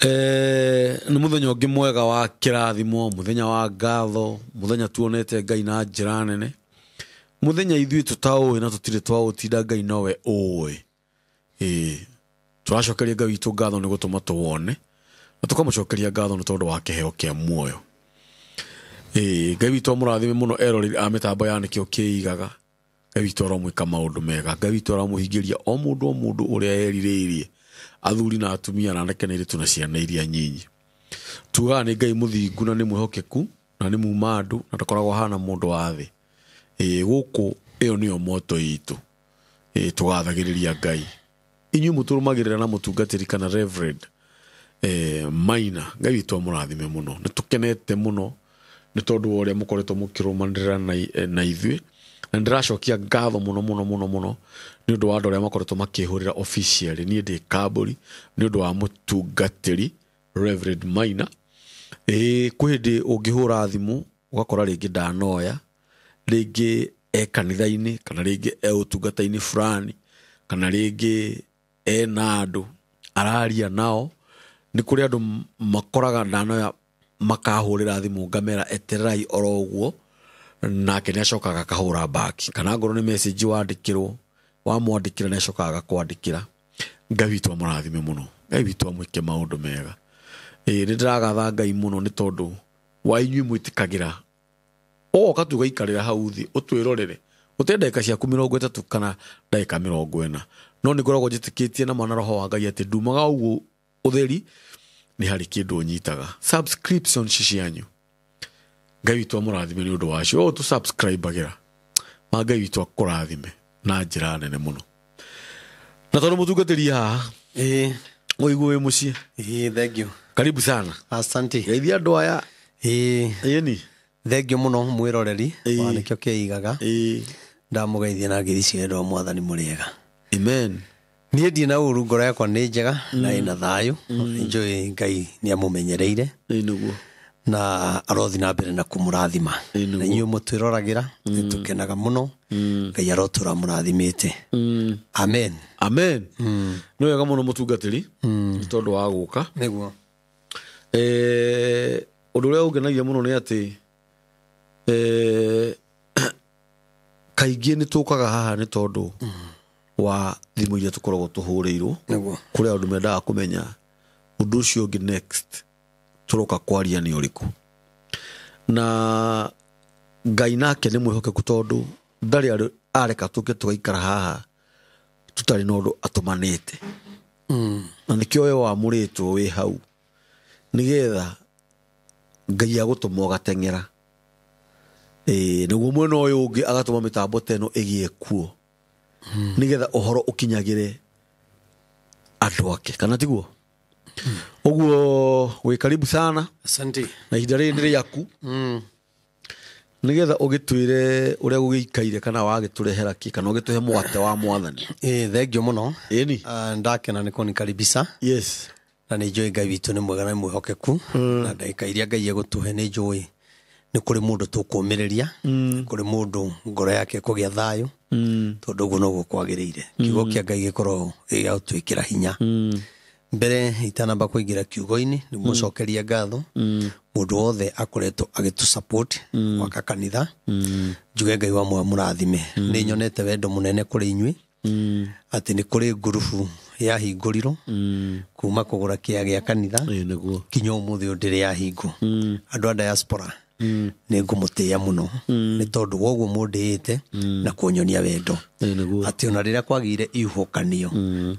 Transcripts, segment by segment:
Nĩ mũthenya ũngĩ mwega wa kĩrathimo, mũthenya wa ngatho, mũthenya tuonete Ngai na njĩra nene, mũthenya ithuĩ tũtaũĩ na tũtirĩ twaũtinda, Ngai nowe ũĩ. Ĩĩ, tũracokeria Ngai witũ ngatho nĩ gũtũma tũwone, na tũkamũcokeria ngatho nĩ tondũ wa kĩheo kĩa muoyo. Ĩĩ, Ngai witũ amũrathime mũno eroreri a mĩtambo ya Nĩkĩo Kĩigaga. Ngai witũ aromwĩka maũndũ mega, Ngai witũ aramũhingĩria o mũndũ o mũndũ ũrĩa erirĩirie, athuri na atumia na anake na airĩtu na ciana iria nyinyi. Tugaga nĩ Ngai mũthingu na nĩ mwĩhokeku na nĩ muma andũ na ndakoragwo ahana mũndũ wa thĩ. Ĩĩ, gũkũ ĩyo nĩyo moto itũ. Ĩĩ, tũgathagĩrĩria Ngai. Inyuĩ mũtũrũmagĩrĩra na mũtungatĩri kana Reverend Maina, Ngai witũ amũrathime mũno. Nĩ tũkenete mũno nĩ tondũ wa ũrĩa mũkoretwo mũkĩrũmanĩrĩra na ithuĩ, na ndĩracokia ngatho mũno mũno mũno mũno nĩ ũndũ wa andũ arĩa makoretwo makĩhũrĩra officially. Niĩ ndĩ Kambũri nĩ ũndũ wa mũtungatĩri Reverend Maina. Ĩĩ, kwĩ hĩndĩ ũngĩhũra thimũ ũgakora rĩngĩ ndanoya, rĩngĩ e kanitha-inĩ, kana rĩngĩ e ũtungata-inĩ fulani, kana rĩngĩ ena andũ araria nao. Nĩ kũrĩ andũ makoraga ndanoya makahũrĩra thimũ ngamera etererai oro ũguo, nake nĩ acokaga akahũra back, kana ngorwo nĩ message wandĩkĩrwo, wamwandĩkĩra nĩ acokaga agakwandĩkĩra. Ngai witũ amũrathime mũno, Ngai witũ amwĩke maũndũ mega. Ĩĩ, nĩ ndĩragatha Ngai mũno nĩ tondũ wa inyuĩ mwĩtĩkagĩra ũgoka tu ũgaikarĩra hau thĩ ũtwĩrorere, ũte ndagĩka ciaku 30 kana ndagĩka 40, no nĩ ngoragwo njĩtĩkĩtie na mana roho wa Ngai atĩ ndumaga ũguo ũtheri nĩ harĩ kĩndũ ũnyitaga. Subscription cianyu, Ngai witũ amũrathime nĩ ũndũ wacio. Ũũ tũ subscribe-agĩra, ma Ngai witũ akũrathime na njĩra nene mũno. Na tondũ mũtungatĩri haha, Ĩĩ. ũigue wĩ mũciĩ. Ĩĩ, thank you. Karibu sana. Asante. Geithia andũ aya. Ĩĩ. Ĩni. Thank you mũno mwĩroreri Ĩĩ. wa Nĩkĩo Kĩigaga. Ĩĩ. Ndamũgeithia na ngeithi cia wendo wa Mwathani mũrĩega. Amen. Niĩ ndirĩ na ũru, ngoro yakwa nĩ njega na ĩna thayũ. Njũĩ Ngai nĩ amũmenyereire. Ĩĩ nĩguo. Na arothi na mbere na kũmũrathima. Ĩĩ nĩguo. Na inyuĩ mũtwĩroragĩra, nĩ tũkenaga mũno. Ngai arotũra mũrathimĩte. Amen. Amen. Nĩ wega mũno mũtungatĩri, nĩ tondũ wa gũka. Nĩguo. Ũndũ ũrĩa ũngenagia mũno nĩ atĩ, kaingĩ nĩ tũkaga haha nĩ tondũ wa thimũ iria tũkoragwo tũhũrĩirwo. Nĩguo. Kũrĩ andũ mendaga kũmenya ũndũ ũcio ũngĩ next tũroka kwaria nĩ ũrĩkũ. Na Ngai nake nĩ mwĩhokeku tondũ ndarĩ areka tũke tũgaikara haha tũtarĩ na ũndũ atũmanĩte. Na nĩkĩo we wamũrĩtwo wĩ hau nĩgetha Ngai agũtũma ũgateng'era. Ĩĩ, naguo mwena ũyũ ũngĩ agatũma mĩtambo ta ĩno ĩgĩe kuo nĩgetha ũhoro ũkinyagĩre andũ ake, kana tiguo? Ũguo wĩ karibu sana. Asante. Na ihinda rĩrĩ nĩ rĩaku. Nĩgetha ũgĩtwĩre ũrĩa gũgĩikaire, kana wagĩtũrehera kĩ, kana ũgĩtũhe mũgate wa Mwathani. Ĩĩ, thank you mũno. Ĩni. Ndakena nĩ kũnikaribisha. Yes. Na nĩ njũĩ Ngai witũ nĩ mwega na nĩ mwĩhokeku. Na ndagĩka iria Ngai egũtũhe nĩ njũĩ nĩ kũrĩ mũndũ tũkũmĩrĩria, nĩ kũrĩ mũndũ ngoro yake ĩkũgĩa thayũ, tondũ ũguo noguo kwagĩrĩire. Kiugo kĩa Ngai gĩkorwo gĩa gũtwĩkĩra hinya. Mbere itanamba kũingĩra kiugo-inĩ, nĩ mũcokeria ngatho. Mũndũ wothe akoretwo agĩtũ support gwaka kanitha. Njuge Ngai wa muoyo mũrathime. Nĩ nyonete wendo mũnene kũrĩ inyuĩ. Atĩ nĩ kũrĩ ngurubu yahingũrirwo kuma kũgũra kĩa gĩa kanitha Ĩĩ, nĩguo. kinya ũmũthĩ ũyũ ndĩrĩ yahingwo. Andũ a diaspora nĩ ngũmũtĩĩa mũno nĩ tondũ wa ũguo mũndĩĩte na kũnyonia wendo. Ĩĩ, nĩguo. Atĩ ona rĩrĩa kwagĩire ihuhũkanio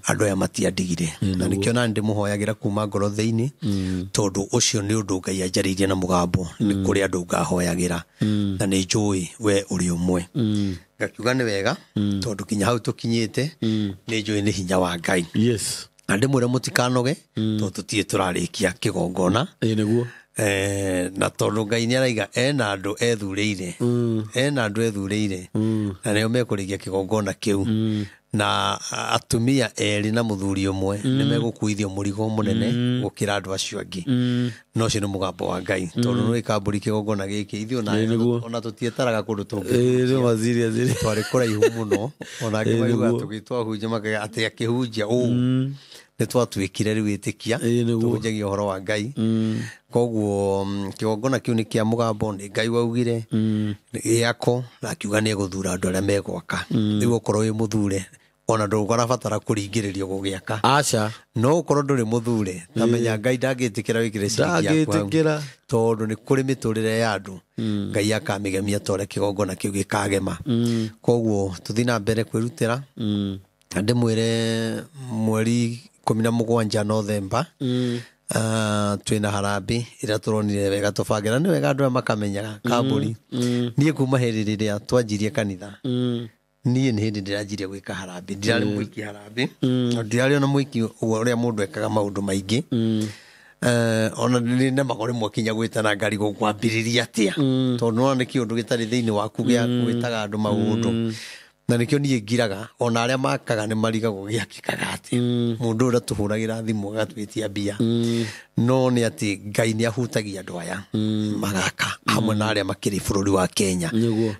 andũ aya matiandigire. Na nĩkĩo nani ndĩmũhoyagĩra kuma ngoro thĩinĩ, tondũ ũcio nĩ ũndũ Ngai anjarĩirie na mũgambo, nĩ kũrĩ andũ ngahoyagĩra. Na nĩ njũĩ we ũrĩ ũmwe. Ngakiuga nĩ wega, tondũ kinya hau tũkinyĩte, nĩ njũĩ nĩ hinya wa Ngai. Yes. Na ndĩmwĩre mũtikanoge, tondũ tũtirĩ tũrarĩkia kĩgongona. Ĩĩ, nĩguo. Na tondũ Ngai nĩ araiga ena andũ ethurĩire. Ena andũ ethurĩire. Na nĩo mekũrĩkia kĩgongona kĩu. Na atumia erĩ na mũthuri ũmwe nĩ megũkuithio mũrigo mũnene gũkĩra andũ acio angĩ. Na ũcio nĩ mũgambo wa Ngai. Tondũ nĩ kambũri kĩgongona gĩkĩ, ithuĩ ona tũtietaraga kũndũ tũngĩ. Ĩĩ, nĩ waziri, waziri. Twarĩ kũraihu mũno. Ona angĩ Ĩĩ, maugaga nĩguo. tũgĩtwahunjia makauga atĩ akĩhunjia ũũ. Nĩ twatuĩkire rĩu ĩtĩkia tũhunjagia ũhoro wa Ngai. Koguo kĩgongona kĩu nĩ kĩa mũgambo, nĩ Ngai waugire gĩako na akiuga nĩ egũthura andũ arĩa megwaka. Rĩu okorwo wĩ mũthure ona ndũgũrabatara kũringĩrĩrio gũgĩaka. Aca. No ũkorwo ndũrĩ mũthure ta menya Ngai ndangĩtĩkĩra wĩkĩre ciringi yaku hau. Ndangĩtĩkĩra. Tondũ nĩ kũrĩ mĩtũrĩre ya andũ Ngai akamĩgemia ta ũrĩa kĩgongona kĩu gĩkagema. Koguo tũthiĩ na mbere kwĩrutĩra. Na ndĩmwĩre mweri 17 Novemba twĩna harambĩ ĩrĩa tũronire wega tũbange, na nĩ wega andũ aya makamenyaga kambũri. Niĩ kuma hĩndĩ rĩrĩa twanjirie kanitha, niĩ nĩ hĩndĩ ndĩranjirie gwĩka harambĩ. Ndirarĩ mũiki harambĩ, ndirarĩ ona mũiki ũguo ũrĩa mũndũ ekaga maũndũ maingĩ. Ona nĩ nemagwo rĩmwe kinya gwĩtana ngarigwo ngwambĩrĩria atĩa, tondũ nĩwona nĩ kĩũndũ gĩtarĩ thĩinĩ waku gĩa gwĩtaga andũ maũndũ. Na nĩkĩo niĩ ngiraga ona arĩa makaga nĩ marigagwo gĩakĩkaga atĩa. Mũndũ ũrĩa tũhũragĩra thimũ agatwĩtia mbia, no nĩ atĩ Ngai nĩ ahutagia andũ aya magaka hamwe na arĩa makĩrĩ bũrũri wa Kenya.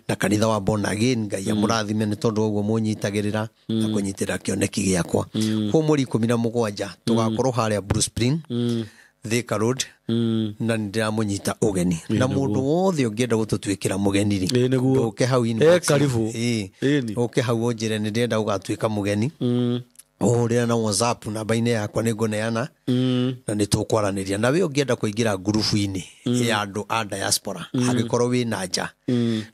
Na kanitha wa Born Again Ngai amũrathime nĩ tondũ ũguo mũnyitagĩrĩra na kũnyitĩrĩra kĩoneki gĩakwa. Koguo mweri 17 tũgakorwo harĩa Blue Spring, Thika Road, na nĩ ndĩramũnyita ũgeni. Na mũndũ wothe ũngĩenda gũtũtuĩkĩra mũgeni rĩ, ũke hau inbox. Karibu. Ũke hau ũnjĩre nĩ ndĩrenda gũgatuĩka mũgeni. Ũhũrĩre na WhatsApp namba-inĩ yakwa nĩ ngũneana, na nĩ tũkwaranĩria. Na we ũngĩenda kũingĩra ngurubu-inĩ ya andũ a diaspora, angĩkorwo wĩ na nja,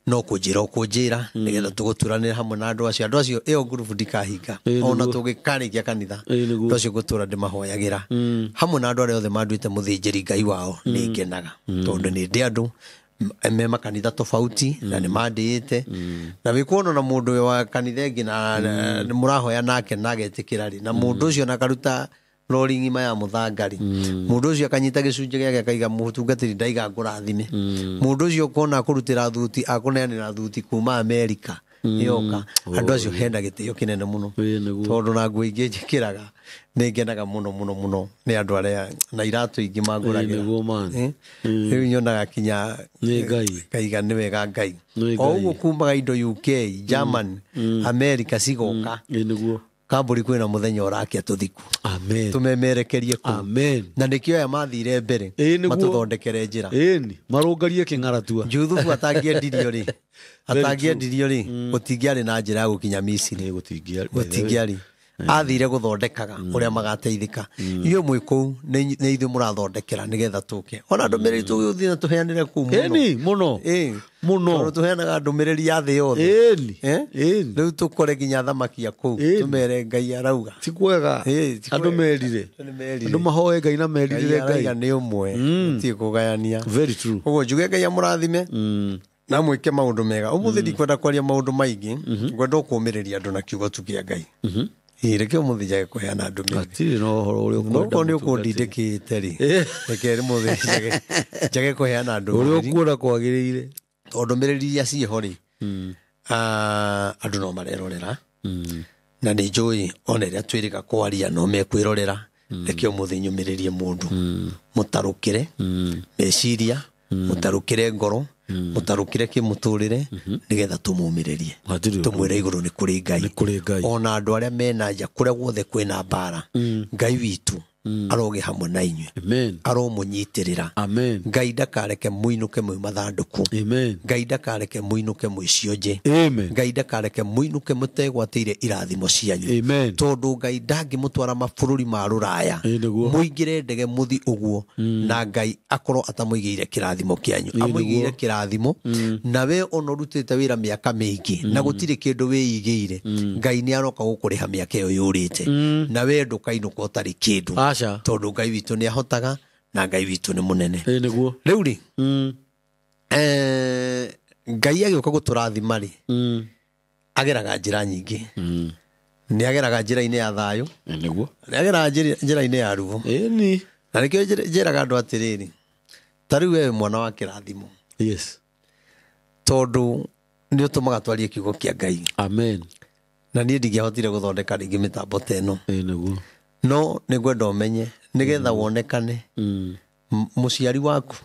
no kũnjĩra ũkũnjĩra nĩgetha tũgũturanĩre hamwe na andũ acio. Andũ acio ĩyo ngurubu ndikahinga ona tũngĩkarĩkia kanitha, andũ acio ngũtũra ndĩmahoyagĩra hamwe na andũ arĩa othe manduĩte mũthĩnjĩri Ngai wao. Nĩ ngenaga tondũ nĩ ndĩ andũ me makanitha tofauti na nĩ mandĩĩte. Na wĩkuona na mũndũ wa kanitha ĩngĩ na nĩ mũrahoya nake na agetĩkĩra rĩ, na mũndũ ũcio na akaruta rori ng'ima ya mũthanga rĩ, mũndũ ũcio akanyita gĩcunjĩ gĩake akaiga mũtungatĩri ndaiga ngũrathime. Mũndũ ũcio ũkona akũrutĩra thuti, akũneanĩra thuti kuma Amerika yoka. Andũ acio hena gĩtĩo kĩnene mũno, tondũ na nguo ingĩ njĩkĩraga nĩ ngenaga mũno mũno mũno nĩ andũ arĩa na iratũ ingĩ mangũragĩra. Rĩu nyonaga kinya kaiga nĩ wega Ngai. O ũguo kumaga indo UK, Germany, America cigoka. Kambũri kwĩna mũthenya ũrakia tũthiku. Amen. Tũmemerekerie kũu. Amen. Na nĩkĩo aya mathire mbere matũthondekere njĩra. Marũngarie kĩng'aratua. Juthubu atangĩendirio rĩ, atangĩendirio rĩ, gũtingĩarĩ na njĩra ya gũkinya Misiri. Gũtingĩarĩ. Athire gũthondekaga ũrĩa magateithĩka. Inyuĩ mwĩ kũu nĩ ithuĩ mũrathondekera nĩgetha tũke. Ona ndũmĩrĩri tũgĩthiĩ na tũheanĩre kũu mũno. Mũno. Mũno. Tondũ tũheanaga ndũmĩrĩri ya thĩ yothe. Rĩu tũkore nginya thamaki ya kũu, tũmere Ngai arauga. Ti kwega. Andũ merire. Andũ mahoe Ngai na meririre Ngai. Ngai nĩ ũmwe, gũtirĩ kũgayania. Very true. Ũguo njuge Ngai amũrathime. Na mwĩke maũndũ mega. Ũmũthĩ ndikwenda kwaria maũndũ maingĩ, ngwenda kũũmĩrĩria andũ na kiugo tu kĩa Ngai. Reke ũmũthĩ njage kũheana ndũmĩrĩri. Hatirĩ na ũhoro ũrĩa ũkwenda. Okorwo nĩ ũkũndindĩkĩte rĩ, reke ũmũthĩ njage kũheana ndũmĩrĩri. Ũrĩa ũkuona kwagĩrĩire. Tondũ ndũmĩrĩri iria ciĩho rĩ, andũ no marerorera. Na nĩ njũĩ ona ĩrĩa twĩrĩga kwaria no mekwĩrorera. Reke ũmũthĩ nyũmĩrĩrie mũndũ. Mũtarũkĩre meciria, mũtarũkĩre ngoro, mũtarũkĩre kĩmũtũrĩre, nĩgetha tũmũmĩrĩrie. Tũmwĩre igũrũ nĩ kũrĩ Ngai. Ona andũ arĩa mena nja kũrĩa guothe kwĩna mbara, Ngai witũ aroge hamwe na inyuĩ. Aromũnyitĩrĩra. Ngai ndakareke mũinũke mwĩ mathandũkũ. Ngai ndakareke mũinũke mwĩ cionje. Ngai ndakareke mũinũke mũtegwatĩire irathimo cianyu. Tondũ Ngai ndangĩmũtwara mabũrũri ma rũraya mũingĩre ndege mũthi ũguo, na Ngai akorwo atamũigĩire kĩrathimo kĩanyu. Amũigĩire kĩrathimo, na we ona ũrutĩte wĩra mĩaka mĩingĩ na gũtirĩ kĩndũ wĩigĩire, Ngai nĩ aroka gũkũrĩha mĩaka ĩyo yũrĩte, na we ndũkainũka ũtarĩ kĩndũ. Tondũ Ngai witũ nĩ ahotaga na Ngai witũ nĩ mũnene. Rĩu rĩ, Ngai agĩũka gũtũrathima rĩ, ageraga njĩra nyingĩ. Nĩ ageraga njĩra-inĩ ya thayũ, nĩ ageraga njĩra-inĩ ya ruo. Na nĩkĩo njĩraga andũ atĩrĩrĩ, ta rĩu we mwana wa kĩrathimo. Tondũ nĩ ũtũmaga twarie kiugo kĩa Ngai. Amen. Na niĩ ndingĩahotire gũthondeka rĩngĩ mĩtambo ta ĩno. No nĩ ngwenda ũmenye nĩgetha wonekane mũciari waku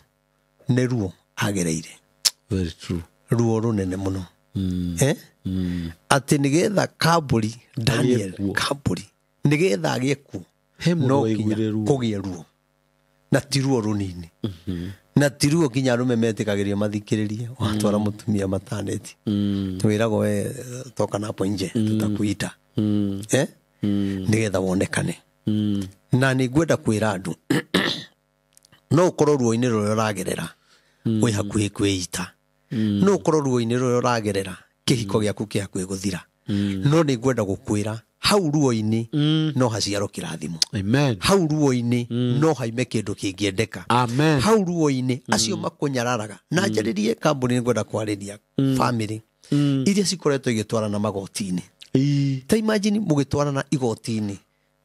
nĩ ruo agereire. Very true. Ruo rũnene mũno. Atĩ nĩgetha Kambũri Daniel Kambũri nĩgetha agĩe kuo He mũndũ no waiguire nginya ruo. kũgĩe ruo na ti ruo rũnini na ti ruo nginya arũme metĩkagĩrio mathikĩrĩrie watwara mũtumia mataneti wĩragwo we toka napo nje tutakuita eh? Nĩgetha wonekane na nĩ ngwenda kwĩra andũ no ũkorwo ruo-inĩ rũrĩa ũragerera wĩ hakuhĩ kwĩita no ũkorwo ruo-inĩ rũrĩa ũragerera kĩhiko gĩaku kĩ hakuhĩ gũthira no nĩ ngwenda gũkwĩra hau ruo-inĩ no haciarwo kĩrathimo Amen. hau ruo-inĩ no haime kĩndũ kĩngĩendeka Amen. hau ruo-inĩ acio makũnyararaga na njarĩrie kambuni nĩ ngwenda kwarĩria bamĩrĩ iria cikoretwo igĩtwarana magoti-inĩ Ii. ta imagine mũgĩtwarana igoti-inĩ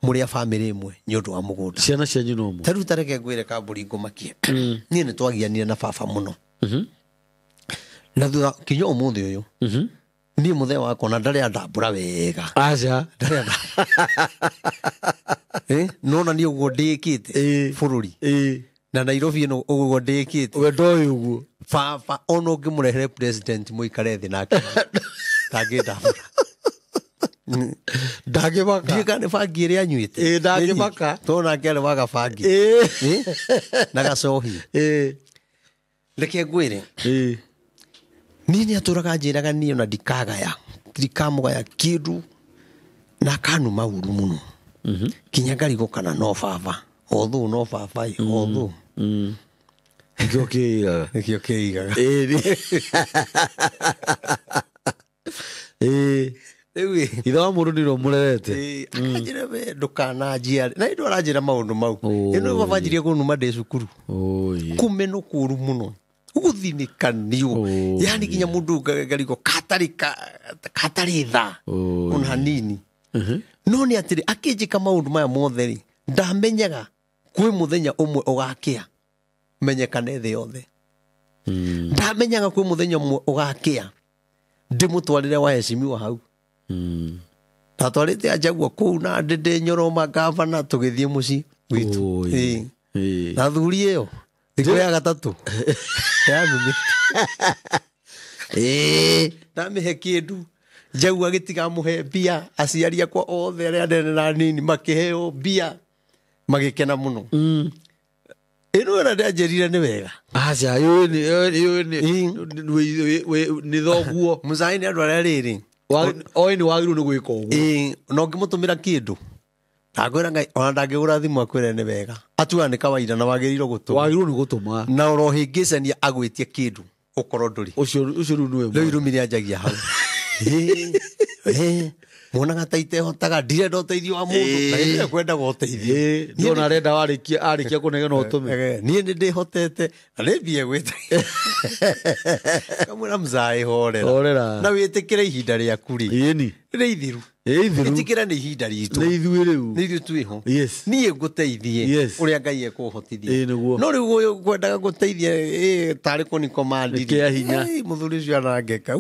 mũrĩ a bamĩrĩ ĩmwe nĩ ũndũ wa mũgũnda Ciana cianyu no mo. ta rĩu tareke ngwĩre kambũri ngũmakie niĩ nĩ twagianire na baba mũno na thutha kinya ũmũthĩ ũyũ niĩ mũthee wakwa na ndarĩ andambũra wega Aca. ndarĩ nona niĩ ũguo ndĩkĩte Ĩĩ. bũrũri Ĩĩ. na Nairobi ĩno ũguo ndĩkĩte We ndoĩ ũguo. baba ona ũngĩmũrehere president mũikare thĩ nake ndangĩndambũra Ndangĩmaka. ndiũĩ kana nĩ bangi ĩrĩa anyuĩte Ĩĩ, ndangĩmaka. tondũ nake arĩ waga bangi Ĩĩ. Ĩ? Na gacohi Ĩĩ. reke ngwĩre Ĩĩ. niĩ nĩ atũraga njĩraga niĩ ona ndikagaya ndikamũgaya kĩndũ na akanuma uru mũno kinya ngarigwo kana no baba othũ no baba ĩ othũ Nĩkĩo kĩigaga. nĩkĩo kĩigaga Ĩĩ. Ĩĩ. rĩu ĩ Ithe wa mũndũ nĩwe ũmũrerete. ĩ, akanjĩra we ndũkananjiare na ĩndũ aranjĩra maũndũ mau Oi. ĩno baba anjirie kũnuma ndĩ cukuru Oi. kũmenwo kũũru mũno gũthinĩkanio Oi. yani nginya mũndũ ngarigwo katarĩ katarĩ tha Oi. ona hanini no nĩ atĩrĩ akĩnjĩka maũndũ maya mothe rĩ ndamenyaga kwĩ mũthenya ũmwe ũgakĩa menyekane thĩ yothe ndamenyaga kwĩ mũthenya ũmwe ũgakĩa ndĩmũtwarĩre wa heshimiwa hau ndatwarĩte anjagua kũu na ndĩndĩ nyoroma gavana tũgĩthiĩ mũciĩ gwitũ Oi. Ĩĩ. Ĩĩ. na thuri ĩyo thikũ ya gatatũ yanumĩte Ĩĩ. ndamĩhe kĩndũ njau agĩtigamũhe mbia aciari akwa othe arĩa anene na nini makĩheo mbia magĩkena mũno ĩno ĩna ndĩanjĩrire nĩ wega Aca, yũĩ nĩ Ĩĩ. nĩ thoguo. mũcai nĩ andũ arĩa rĩrĩ Oĩ nĩ wagĩrĩirwo nĩ gwĩka ũguo. ĩĩ na ũngĩmũtũmĩra kĩndũ ndakwĩra ngai ona ndangĩgũra thimũ akwĩre nĩ wega atuaga nĩ kawaida na wagĩrĩirwo gũtũma Wagĩrĩirwo nĩ gũtũma. na ũrohĩngĩcania agwĩtie kĩndũ ũkorwo ndũrĩ Ũcio ũcio rĩu nĩwe rĩu irumi rĩanjagia hau Ĩĩ, ĩĩ, muonaga ta itehotaga ndirenda ũteithio wa mũndũ na gĩtirĩ kwendaga ũteithio Ĩĩ, ndona arenda warĩkia arĩkia kũnegena ũtũme. Niĩ nĩ ndĩhotete na nĩ mbie gwĩte kamwĩra mzaĩ horera Horera. na wĩtĩkĩre ihinda rĩaku rĩ Ĩni. nĩ ithiru Ĩ ithiru. ĩtĩkĩra nĩ ihinda ritũ Nĩ ithuĩ rĩu. nĩ ithuĩ twĩho Yes. niĩ ngũteithie Yes. ũrĩa ngai ekũhotithia Ĩĩ, nĩguo. no rĩu ũyũ ngwendaga gũteithia ĩ, tarĩ kũnikomandi Nĩ kĩa hinya. mũthuri ũcio arangeka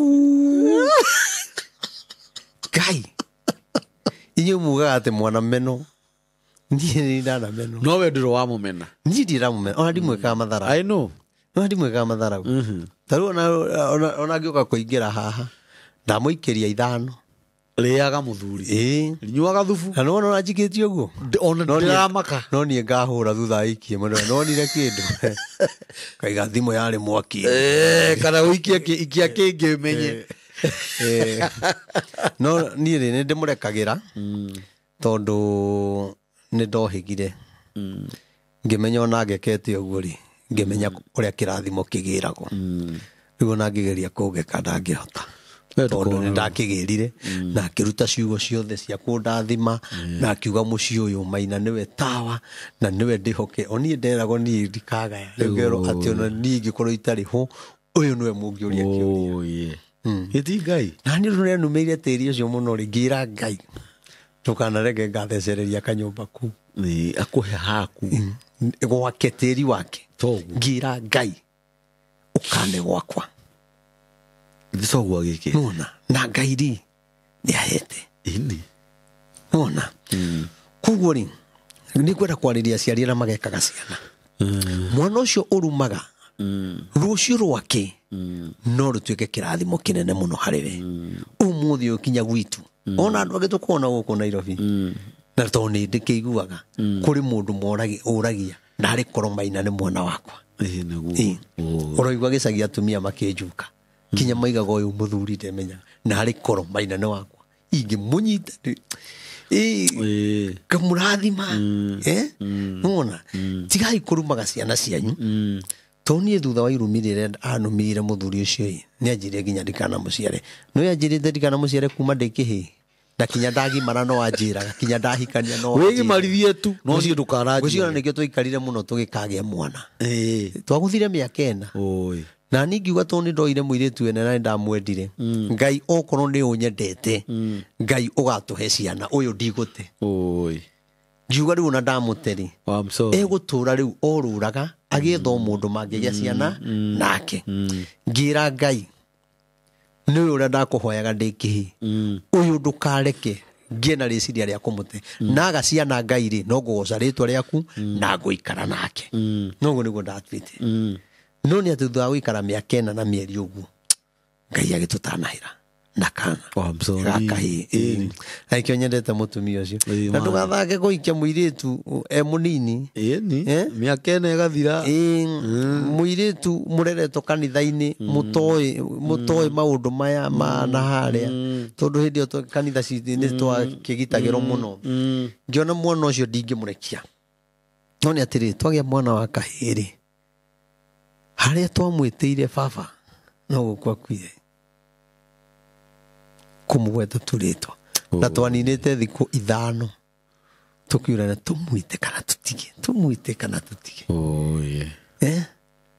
ngai inyuĩ mugaga atĩ mwana meno niĩ nĩ ndana meno No we ndũrĩ wamũmena. niĩ ndiramũmena ona ndimwĩkaga matharau I know. ona ndimwĩkaga matharau ta rĩu ona ngĩũka kũingĩra haha ndamũikĩria ithano Rĩaga mũthuri. ĩĩ Nyuaga thubu. na nĩwona ũranjikĩtie ũguo Ona No niĩ- ndĩramaka. no niĩ ngahũra thutha aikie mũno nonire kĩndũ kaiga thimũ yarĩ mwaki Eh, kana ũikie ikia kĩngĩ menye. Eh, no niĩ rĩ nĩ ndĩmũrekagĩra tondũ nĩ ndohĩgire ngĩmenya ona ngekete ũguo rĩ ngĩmenya ũrĩa kĩrathimo kĩgĩragwo rĩu ona ngĩgeria kũngeka ndangĩhota We tondũ ndũkona. nĩ ndakĩgĩrire na akĩruta ciugo ciothe cia kũndathima na akiuga mũciĩ ũyũ maina nĩwe tawa na nĩwe ndĩhoke o niĩ nderagwo niĩ ndikagaya rĩu ngerwo atĩ ona niĩ ingĩkorwo itarĩ ho ũyũ nĩwe mũngĩũria kĩũria Oye. Ĩti Ngai. na niĩ rĩu nĩanumĩire tĩri ũcio mũno rĩ ngĩra ngai ndũkanareke ngathecereria kanyũmba kuu Nĩ akũhe haku. gwake tĩri wake Toguo. ngĩra ngai ũkane gwakwa Nĩ toguo agĩkĩte. nona na ngai rĩ nĩ ahete Ĩni. nona koguo rĩ nĩ ngwenda kwarĩria aciari arĩa magekaga ciana mwana ũcio ũrumaga rũciũ rwake no rũtuĩke kĩrathimo kĩnene mũno harĩ we ũmũthĩ ũyũ kinya gwitũ ona andũ angĩ tũkuona gũkũ Nairobi Na tondũ nĩ ndĩkĩiguaga kũrĩ mũndũ ũragia na arĩ korwo Maina nĩ mwana wakwa. Ĩĩ nĩguo. Ũroigua gĩcagi atumia makĩnjuka kinya maigaga ũyũ mũthuri ndemenyaga na arĩ korwo Maina nĩ wakwa ingĩmũnyita ngamũrathima. Nĩwona tigai kũrumaga ciana cianyu. Tondũ niĩ thutha wa irumi rĩrĩa anumĩire mũthuri ũcio ĩ nĩ anjĩrire nginya ndikanamũciare. No anjĩrĩte ndikanamũciare kuma ndĩ kĩhĩĩ na kinya ndagimara no anjĩraga kinya ndahikania no anjĩraga. Wĩgimarithie tu no niĩ ndũkaranjĩre. Ngwĩciria nĩkĩo twaikarire mũno tũgĩkagĩa mwana. Twagũthire mĩaka 4. Na niĩ ngiuga tondũ nĩ ndoire mũirĩtu ene na nĩ ndamwendire. Ngai okorwo nĩ ũnyendete Ngai ũgatũhe ciana ũyũ ndigũte. Ngiuga rĩu ona ndamũte rĩ egũtũra rĩu orũraga agĩetha o mũndũ mangĩgĩa ciana nake. Ngĩra Ngai nĩ ũyũ ũrĩa ndakũhoyaga ndĩ kĩhĩĩ ũyũ ndũkareke ngĩe na rĩciria rĩa kũmũte. Naga ciana Ngai rĩ no ngũgoca rĩtwa rĩaku na ngũikara nake. Noguo nĩguo ndatuĩte. No nĩ atĩ thutha wa gũikara mĩaka 4 na mĩeri ũguo Ngai agĩtũtanahĩra na kana gakahĩĩ. Aikĩo nyendete mũtumia ũcio. Na ndũgathake kũhikia mũirĩtu e mũnini. Mĩaka 4 ĩgathira. Mũirĩtu mũreretwo kanitha-inĩ mũtoĩ maũndũ maya ma na harĩa. Tondũ hĩndĩ ĩyo kanitha citũ nĩ twakĩgitagĩrwo mũno. Ngĩona mwana ũcio ndingĩmũrekia. No nĩ atĩrĩ twagĩa mwana wa kahĩĩ rĩ harĩa twamwĩtĩire baba no gũkua akuire kũmũgweta tu rĩtwa. Na twaninĩte thikũ 5 tũkiurana tũmwĩte kana tũtige tũmwĩte kana tũtige.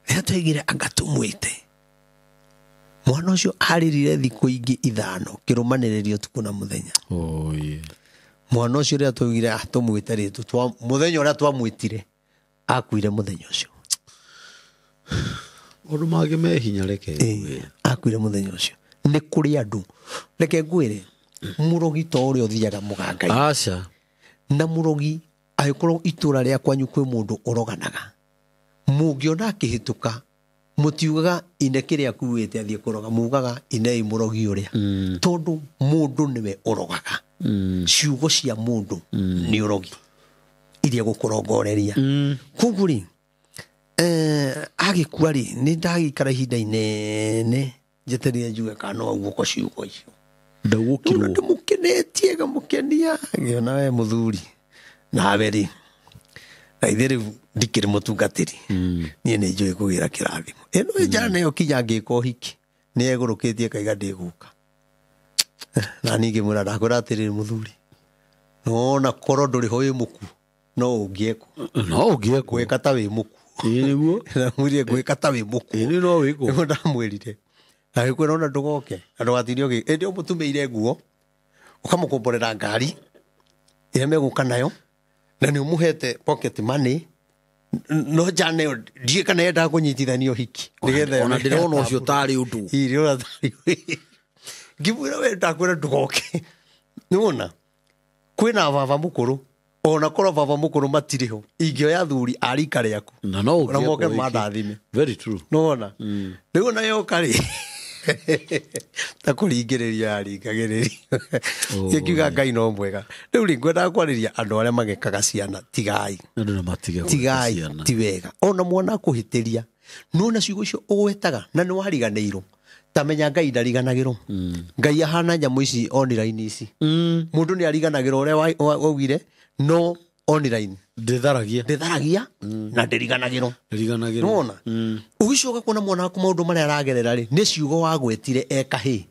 Rĩrĩa twaigire anga tũmwĩte mwana ũcio arĩrire thikũ ingĩ 5 kĩrũmanĩrĩrio ũtukũ na mũthenya. Mwana ũcio rĩrĩa twaugire tũmwĩte rĩtwa mũthenya ũrĩa twamwĩtire akuire mũthenya ũcio. Maũndũ mangĩ me hinya reke. Akuire mũthenya ũcio. Nĩ kũrĩ andũ reke ngwĩre mũrogi to ũrĩa ũthiaga mũganga-inĩ. Aca. Na mũrogi angĩkorwo itũra rĩa kwanyu kwĩ mũndũ ũroganaga mũngĩona akĩhĩtũka mũtiugaga ine kĩrĩa akuĩte athiĩ kũroga mugaga inei mũrogi ũrĩa. Tondũ mũndũ nĩwe ũrogaga. Ciugo cia mũndũ nĩ ũrogi iria gũkũrongoreria. Koguo rĩ agĩkua rĩ nĩ ndagĩikara ihinda inene njetereire njuge kana no aguũko ciugo icio. Ndaguũkirwo. Ndĩmũkenetie ngamũkenia ngĩona we mũthuri nawe rĩ na ithe rĩu ndikĩrĩ mũtungatĩri niĩ nĩ njũĩ kũgĩra kĩrathimo. Ĩno njana ĩyo kinya ngĩka ũhiki nĩ egũrũkĩtie kaiga ndĩgũka. Na niĩ ngĩmwĩra ndakwĩra atĩrĩrĩ mũthuri nona korwo ndũrĩ ho wĩ mũkuũ no ũngĩekwo. No ũngĩekwo. Gwĩka ta wĩ mũkuũ. Ĩĩ nĩguo. Ndamwĩrire gwĩka ta wĩ mũkuũ. Ĩĩ no wĩkwo. Nĩguo ndamwĩrire. Agĩkwĩra ona ndũgoke na ndũgatinde ũgĩ ĩndĩ ũmũtumĩire nguo ũkamũkomborera ngari ĩrĩa megũka nayo na nĩ ũmũhete pocket money no njana ĩyo ndiũĩ kana yendaga kũnyitithania ũhiki nĩgetha Ona ndĩrona ũcio tarĩ ũndũ. Ĩ, ndĩrona tarĩ ngĩmwĩra we ndakwĩra ndũgoke. Nĩwona kwĩna baba mũkũrũ ona korwo baba mũkũrũ matirĩ ho ingĩoya athuri a rika rĩaku Na no ona moke ũngĩekwo ũhiki. mandathime. Very true. Nĩwona rĩu ona yoka rĩ ta kũringĩrĩria yaringagĩrĩria. Ngiuga Ngai no mwega. Rĩu rĩ ngwendaga kwarĩria andũ arĩa magekaga ciana tigai. Andũ nĩ matige gwĩka Tigai ciana. ti wega. Ona mwana akũhĩtĩria nĩwona ciugo icio ũgwetaga na nĩ wariganĩirwo ta menya Ngai ndariganagĩrwo. Ngai ahana nyamũ ici online ici. Mũndũ nĩ ariganagĩrwo ũrĩa waugire no online Ndĩtharagia. Ndĩtharagia na ndĩriganagĩrwo. Ndĩriganagĩrwo. Nĩwona ũgĩcoka kuona mwana waku maũndũ marĩa aragerera rĩ nĩ ciugo wagwetire e kahĩĩ.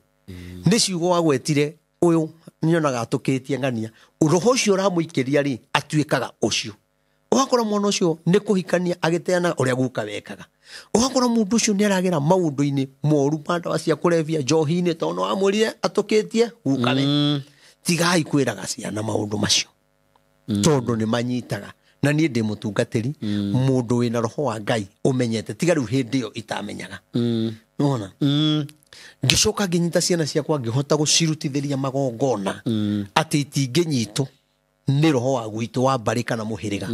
Nĩ ciugo wagwetire ũyũ nyonaga atũkĩtie ng'ania. Roho ũcio ũramũikĩria rĩ atuĩkaga ũcio. Ũgakora mwana ũcio nĩ kũhikania agĩteana ũrĩa guka wekaga. Ũgakora mũndũ ũcio nĩ aragera maũndũ-inĩ moru ma ndawa cia kũrebia njohi-inĩ tondũ nĩ wamwĩrire atũkĩtie guka we. Tigai kwĩraga ciana maũndũ macio. Tondũ nĩ manyitaga. Na niĩ ndĩ mũtungatĩri mũndũ wĩna roho wa Ngai ũmenyete tiga rĩu hĩndĩ ĩyo itamenyaga. Nĩwona? Ngĩcoka ngĩnyita ciana ciakwa ngĩhota gũcirutithĩria magongona atĩ itingĩnyitwo nĩ roho wa gwitũ wa mbarĩ kana mũhĩrĩga.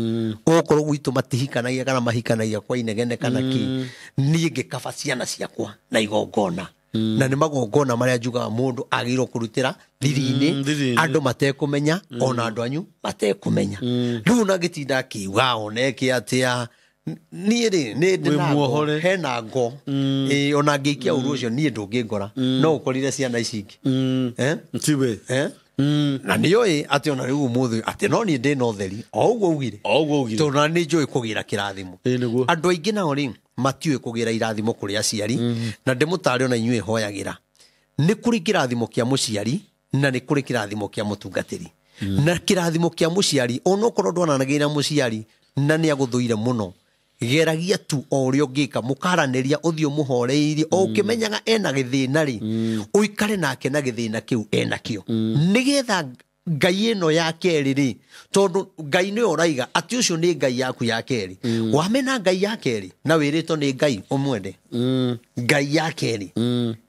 Okorwo gwitũ matihikanagia kana mahikanagia kwa inegene kana kĩ niĩ ngĩkaba ciana ciakwa na igongona Na nĩ magongona marĩa njugaga mũndũ agĩrĩirwo kũrutĩra thiri-inĩ, Thiri-inĩ. Andũ matekũmenya, ona andũ anyu matekũmenya. Rĩu ona ngĩtinda akiuga oneke atĩa, niĩ rĩ nĩ ndĩ Wĩ na ngo, muohore. Hena ngo. Ĩĩ, ona ngĩikia ũru ũcio niĩ ndũngĩngora, no ũkorire ciana ici ingĩ. Eh? Tiwe. Eh? Na nĩoĩ atĩ ona rĩu ũmũthĩ atĩ no niĩ ndĩ na ũtheri o ũguo ugire, O ũguo ugire. tondũ na nĩ njũĩ kũgĩra kĩrathimo. Ĩĩ, nĩguo. Andũ aingĩ nao rĩ matiũĩ kũgĩra irathimo kũrĩ aciari, na ndĩmũtare ona inyuĩ hoyagĩra nĩ kũrĩ kĩrathimo kĩa mũciari na nĩ kũrĩ kĩrathimo kĩa mũtungatĩri. Na kĩrathimo kĩa mũciari, onokorwo ndwananagĩra mũciari na nĩ agũthũire mũno, geragia tu o ũrĩa ũngĩka mũkaranĩria ũthiũ mũhoreirie o ũkĩmenyaga ena gĩthĩna rĩ, ũikare nake na gĩthĩna kĩu enakĩo, nĩgetha ngai ĩno ya kerĩ rĩ, tondũ ngai nĩyo ũraiga atĩ ũcio nĩ ngai yaku ya kerĩ. Wamena ngai ya kerĩ na wĩrĩtwo nĩ ngai ũmwende ngai ya kerĩ.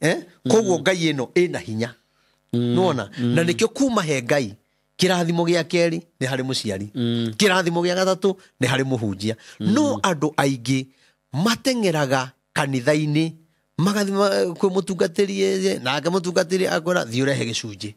Eh? Koguo ngai ĩno ĩna hinya, nĩwona? Na nĩkĩo kuma he ngai kĩrathimo gĩa kerĩ nĩ harĩ mũciari, kĩrathimo gĩa gatatũ nĩ harĩ mũhunjia. No andũ aingĩ mateng'eraga kanitha-inĩ magathiĩ kwĩ mũtungatĩri nake mũtungatĩri akwĩra thiĩ ũrehe gĩcunjĩ.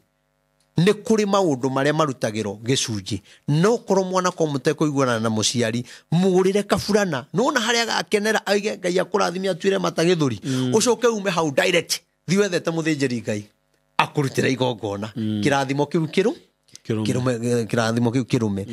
Nĩ kũrĩ maũndũ marĩa marutagĩrwo gĩcunjĩ, no korwo mwana ko mũtekũiguana na mũciari, mũgũrĩre kaburana, nĩwona harĩa agakenera aige ngai akũrathime atuĩre mata gĩthũri, ũcoke ume hau direct thiĩ wethete mũthĩnjĩri ngai akũrutĩre igongona, kĩrathimo kĩu kĩrũ Kĩrũme. kĩrũme, kĩrathimo kĩu kĩrũme.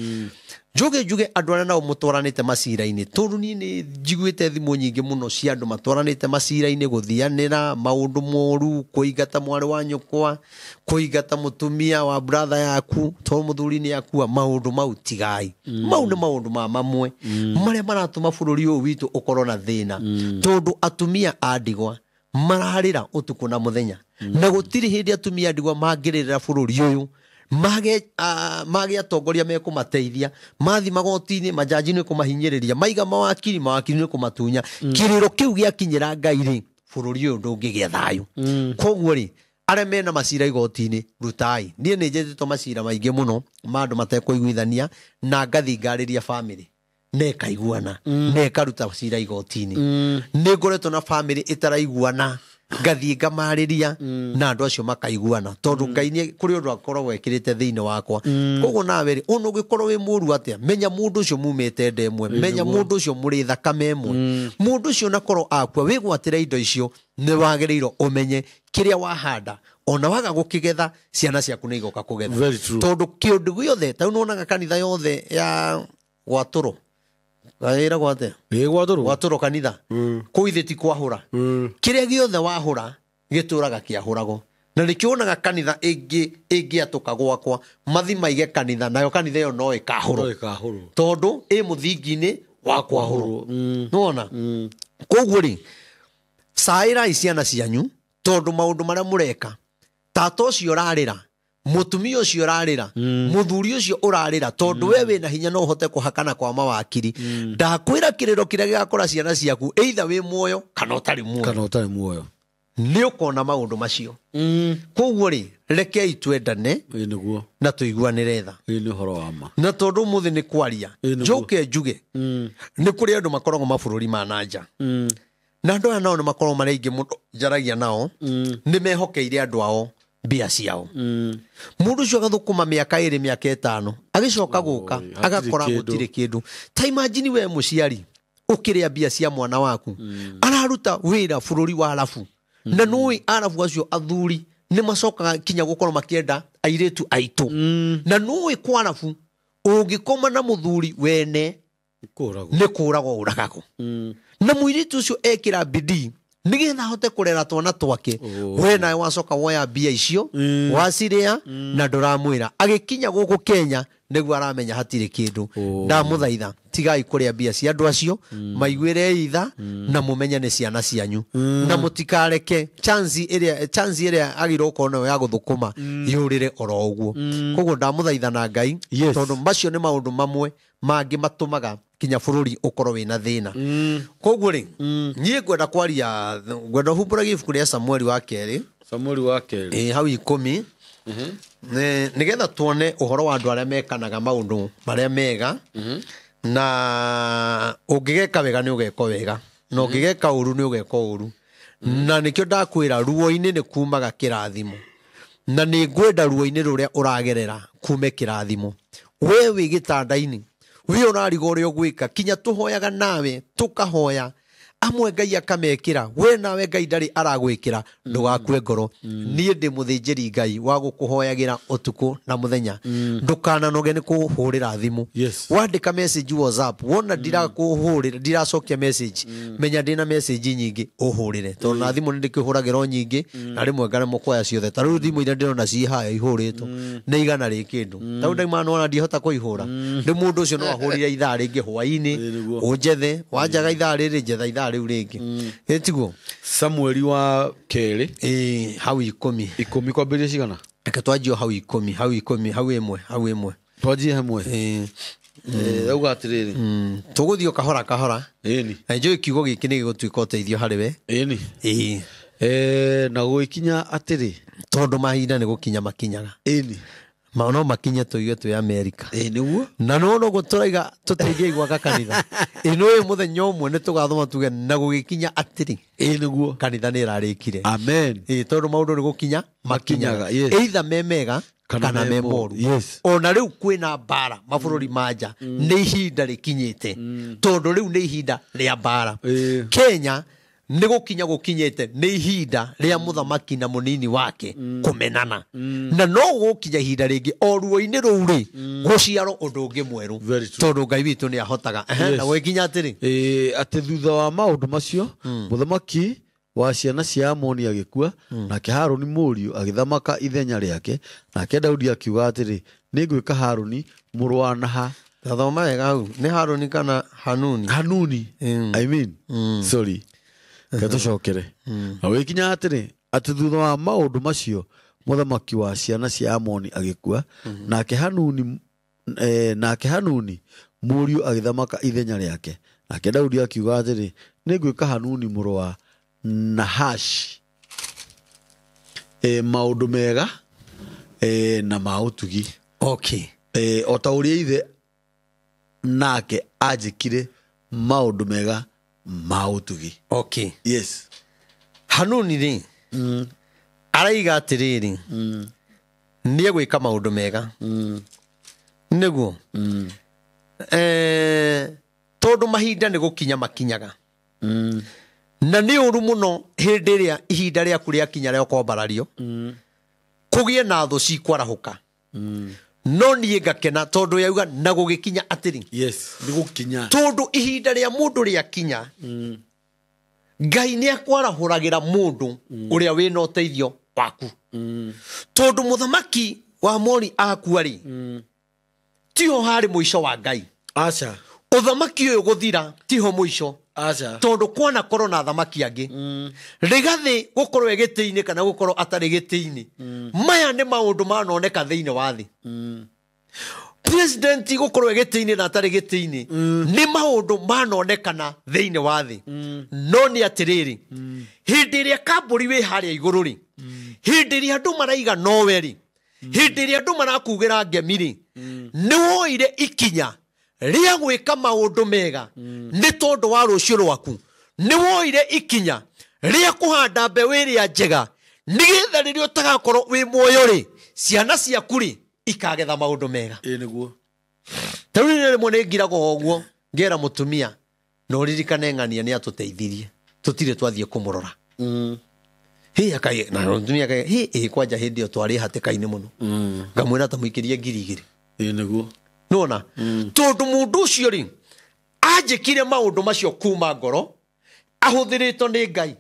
Njuge njuge andũ arĩa nao mũtwaranĩte macira-inĩ, tondũ niĩ nĩ njiguĩte thimũ nyingĩ mũno cia andũ matwaranĩte macira-inĩ, gũthianĩra maũndũ moru, kũingata mwarĩ wa nyũkwa, kũingata mũtumia wa brother yaku tondũ mũthuri nĩ akua. Maũndũ mau tigai, mau nĩ maũndũ ma mamwe marĩa maratũma bũrũri ũyũ witũ ũkorwo na thĩna, tondũ atumia a ndigwa mararĩra ũtukũ na mũthenya, na gũtirĩ hĩndĩ atumia a ndigwa mangĩrĩrĩra bũrũri ũyũ mage atongoria mekũmateithia. Mathi magoti-inĩ, majaji nĩ kũmahinyĩrĩria, maiga mawakiri, mawakiri nĩ kũmatunya. Kĩrĩro kĩu gĩakinyĩra ngai rĩ, bũrũri ũyũ ndũngĩgĩa thayũ. Koguo rĩ, arĩa mena macira igoti-inĩ, rutai. Niĩ nĩ njĩtĩtwo macira maingĩ mũno ma andũ matekũiguithania, na ngathi ngarĩria bamĩrĩ na ĩkaiguana na ĩkaruta cira igoti-inĩ. Nĩ ngoretwo na bamĩrĩ ĩtaraiguana, ngathiĩ ngamarĩria na andũ acio makaiguana, tondũ ngai nĩ kũrĩ ũndũ akoragwo ekĩrĩte thĩinĩ wakwa. Koguo nawe rĩ, ona ũngĩkorwo wĩ mũru atĩa, menya mũndũ ũcio mumĩte nda ĩmwe, menya mũndũ ũcio mũrĩ thakame ĩmwe, mũndũ ũcio nakorwo akua wĩgwatĩre indo icio, nĩ wagĩrĩirwo ũmenye kĩrĩa wahanda, ona waga gũkĩgetha, ciana ciaku nĩ igoka kũgetha. Very true. Tondũ kĩũndũ gĩothe ta rĩu nĩwonaga kanitha yothe ya gwatũrwo ĩragwo atĩa? Ĩ, gwatũrwo. Gwatũrwo kanitha kũu ithĩ ti kwahũra, kĩrĩa gĩothe wahũra gĩtũraga kĩahũragwo. Na nĩkĩo wonaga kanitha ĩngĩ ĩngĩatũka gwakwa, mathi maige kanitha, nayo kanitha ĩyo no ĩkahũrwo. No ĩkahũrwo. Tondũ ĩ mũthingi-inĩ wa kwahũrwo. Nĩwona? Koguo rĩ, caĩrai ciana cianyu, tondũ maũndũ marĩa mũreka, tata ũcio ũrarĩra, mũtumia ũcio ũrarĩra, mũthuri ũcio ũrarĩra, tondũ we wĩna hinya no ũhote kũhakana kwa mawakiri, ndakwĩra kĩrĩro kĩrĩa gĩgakora ciana ciaku, either wĩ muoyo kana ũtarĩ muoyo, kana ũtarĩ muoyo, nĩ ũkona maũndũ macio. Koguo rĩ, rekei twendane Ĩ, nĩguo. na tũiguanĩre tha. Ĩ, nĩ ũhoro wa ma. Na tondũ ũmũthĩ nĩ kwaria, Ĩ, nĩguo. njoke njuge nĩ kũrĩ andũ makoragwo mabũrũri ma na nja, na andũ aya nao nĩ makoragwo marĩ aingĩ mũno njaragia nao, nĩ mehokeire andũ ao mbia ciao. Mũndũ ũcio agathũkũma mĩaka 2, mĩaka 5, agĩcoka gũka hatirĩ agakora kĩndũ. gũtirĩ kĩndũ. Ta imagine we mũciari ũkĩrĩa mbia cia mwana waku, araruta wĩra bũrũri wa arabu, na nũĩ arabu acio athuri nĩ macokaga kinya gũkorwo makĩenda airĩtu aitũ, na nũĩ kwa arabu ũngĩkoma na mũthuri wene Kũragwo. nĩ kũragwo ũragagwo. Na mũirĩtu ũcio ekĩra bidii nĩgetha ahote kũrera twana twake, we nawe wacoka woya mbia icio wacirĩa na ndũramwĩra. Agĩkinya gũkũ Kenya nĩguo aramenya hatirĩ kĩndũ. Ndamũthaitha, tigai kũrĩa mbia cia andũ acio, maiguĩre itha na mũmenye nĩ ciana cianyu, na mũtikareke chance ĩrĩa agĩrĩirwo gũkorwo nayo ya gũthũkũma yũrĩre oro ũguo. Koguo ndamũthaitha na ngai, Yes. tondũ macio nĩ maũndũ mamwe mangĩ matũmaga kinya bũrũri ũkorwo wĩna thĩna. Koguo rĩ, niĩ ngwenda kwaria, ngwenda humbũragia ibuku rĩa Samueli wa kerĩ. Samueli wa kerĩ. Ĩ, hau 10, nĩgetha tuone ũhoro wa andũ arĩa mekanaga maũndũ marĩa mega, na ũngĩgeka wega nĩ ũgekwo wega, na ũngĩgeka ũru nĩ ũgekwo ũru. Na nĩkĩo ndakwĩra ruo-inĩ nĩ kumaga kĩrathimo, na nĩ ngwenda ruo-inĩ rũrĩa ũragerera kume kĩrathimo. We wĩ gĩtanda-inĩ, we ũrariga ũrĩa ũgwĩka, kinya tũhoyaga nawe tũkahoya amwe Ngai akamekĩra, we nawe Ngai ndarĩ aragwĩkĩra, ndũgakue ngoro. Niĩ ndĩ mũthĩnjĩri Ngai wa gũkũhoyagĩra ũtukũ na mũthenya. Ndũkananoge nĩ kũhũrĩra thimũ. Yes. Wandĩka message WhatsApp, wona ndirakũhũrĩra, ndiracokia message, menya ndĩna message nyingĩ, ũhũrĩre, tondũ na thimũ nĩ ndĩkĩhũragĩra o nyingĩ, na rĩmwe ngaremwo kuoya ciothe. Ta rĩu thimũ iria ndĩrona ciĩ haya ihũrĩtwo nĩ igana rĩ kĩndũ, ta rĩu ndaima nĩwona ndihota kũihũra. Rĩu mũndũ ũcio no ahũrire ithaa rĩngĩ hwaĩ-inĩ, Ĩ, nĩguo. ũnjethe, wanjaga ithaa rĩrĩ, njetha ithaa rĩu rĩngĩ. Ĩ tiguo? Samueli wa kerĩ. Ĩ, hau 10. 10 kwambĩrĩria cigana? Reke twanjie o hau 10, hau 10, hau ĩmwe, hau ĩmwe. Twanjie hamwe. Ĩ. Auga atĩrĩrĩ. Tũgũthiĩ o kahora kahora. Ĩni. Na njũĩ kiugo gĩkĩ nĩ gĩgũtuĩka ũteithio harĩ we. Ĩni. Ĩ. Na gũgĩkinya atĩrĩ, tondũ mahinda nĩ gũkinya makinyaga. Ĩni. Ma no makinye tũigue twĩ Amerika. Ĩ nĩguo. Na no no tũraiga tũteithie gwaka kanitha. Ĩ nĩ mũthenya ũmwe nĩ tũgathoma tuge na gũgĩkinya atĩrĩ, Ĩ nĩguo. kanitha nĩ ĩrarĩkire. Amen. Ĩ tondũ maũndũ nĩ gũkinya makinyaga. Makinyaga, yes. Either me mega Kana kana me me moru. moru. Yes. Ona rĩu kwĩna mbara mabũrũri ma nja, nĩ ihinda rĩkinyĩte, tondũ rĩu nĩ ihinda rĩa mbara. Ĩ. Kenya nĩ gũkinya gũkinyĩte, nĩ ihinda rĩa mũthamaki na mũnini wake kũmenana, na no gũkinya ihinda rĩngĩ o ruo-inĩ rũu rĩ gũciarwo ũndũ ũngĩ mwerũ, Very true. tondũ Ngai witũ nĩ ahotaga. Ehe, Yes. na gũgĩkinya atĩrĩ, Ĩ, atĩ thutha wa maũndũ macio mũthamaki wa ciana cia Amoni agĩkua, nake Harũni mũriũ agĩthamaka ithenya rĩake. Nake Daudi akiuga atĩrĩ, nĩngwĩka Harũni mũrũ wa Naha. Tathoma wega hau, nĩ Harũni kana Hanuni? Hanuni. I mean, sorry, reke tũcokere. Na gũgĩkinya atĩrĩ, atĩ thutha wa maũndũ macio mũthamaki wa ciana cia Amoni agĩkua, nake Hanuni, nake Hanuni mũriũ agĩthamaka ithenya rĩake. Nake Daudi akiuga atĩrĩ, nĩngwĩka Hanuni mũrũ wa Nahashi maũndũ mega na ma ũtugi. Okay. O ta ũrĩa ithe nake anjĩkire maũndũ mega ma ũtugi. Okay. Yes. Hanuni rĩ, araiga atĩrĩrĩ, nĩ egwĩka maũndũ mega, nĩguo tondũ mahinda nĩ gũkinya makinyaga, na nĩ ũru mũno hĩndĩ ĩrĩa ihinda rĩaku rĩakinya rĩa kwambarario, kũgĩe na thũ cikwarahũka. No niĩ ngakena tondũ yauga na gũgĩkinya atĩrĩ. Yes, nĩ gũkinya. Tondũ ihinda rĩa mũndũ rĩakinya, Ngai nĩ akwarahũragĩra mũndũ ũrĩa wĩna ũteithio waku. Tondũ mũthamaki wa Mori akua rĩ, tiho harĩ mũico wa Ngai. Aca. Ũthamaki ũyũ gũthira tiho mũico. Aca. Tondũ kwana korwo na athamaki angĩ, Rigathĩ gũkorwo e gĩtĩ-inĩ kana gũkorwo atarĩ gĩtĩ-inĩ, maya nĩ maũndũ manoneka thĩinĩ wa thĩ. President gũkorwo e gĩtĩ-inĩ na atarĩ gĩtĩ-inĩ nĩ maũndũ manonekana thĩinĩ wa thĩ. No nĩ atĩrĩrĩ, hĩndĩ ĩrĩa kambũri wĩ harĩa igũrũ rĩ, hĩndĩ ĩrĩa andũ maraiga nowe rĩ, hĩndĩ ĩrĩa andũ marakugĩra ngemi rĩ, nĩ woire ikinya rĩa gwĩka maũndũ mega nĩ tondũ wa rũciũ rwaku. Nĩ woire ikinya rĩa kũhanda mbeũ ĩrĩa njega, nĩgetha rĩrĩa ũtagakorwo wĩ muoyo rĩ, ciana ciaku rĩ ikagetha maũndũ mega. Ĩ nĩguo. Ta rĩu rĩmwe nĩ ngiraga ũguo, ngera mũtumia, na ũririkane ng'ania nĩ atũteithirie, tũtirĩ twathiĩ kũmũrora. Hĩ, akaye, na mũtumia akaye, hĩ, ĩ, kwanja hĩndĩ ĩyo twarĩ hatĩka-inĩ mũno. Ngamwĩra ta mũikĩrie 2,000. Ĩ nĩguo. Nĩwona? Tondũ mũndũ ũcio rĩ, anjĩkire maũndũ macio kuma ngoro, ahũthĩrĩtwo nĩ Ngai.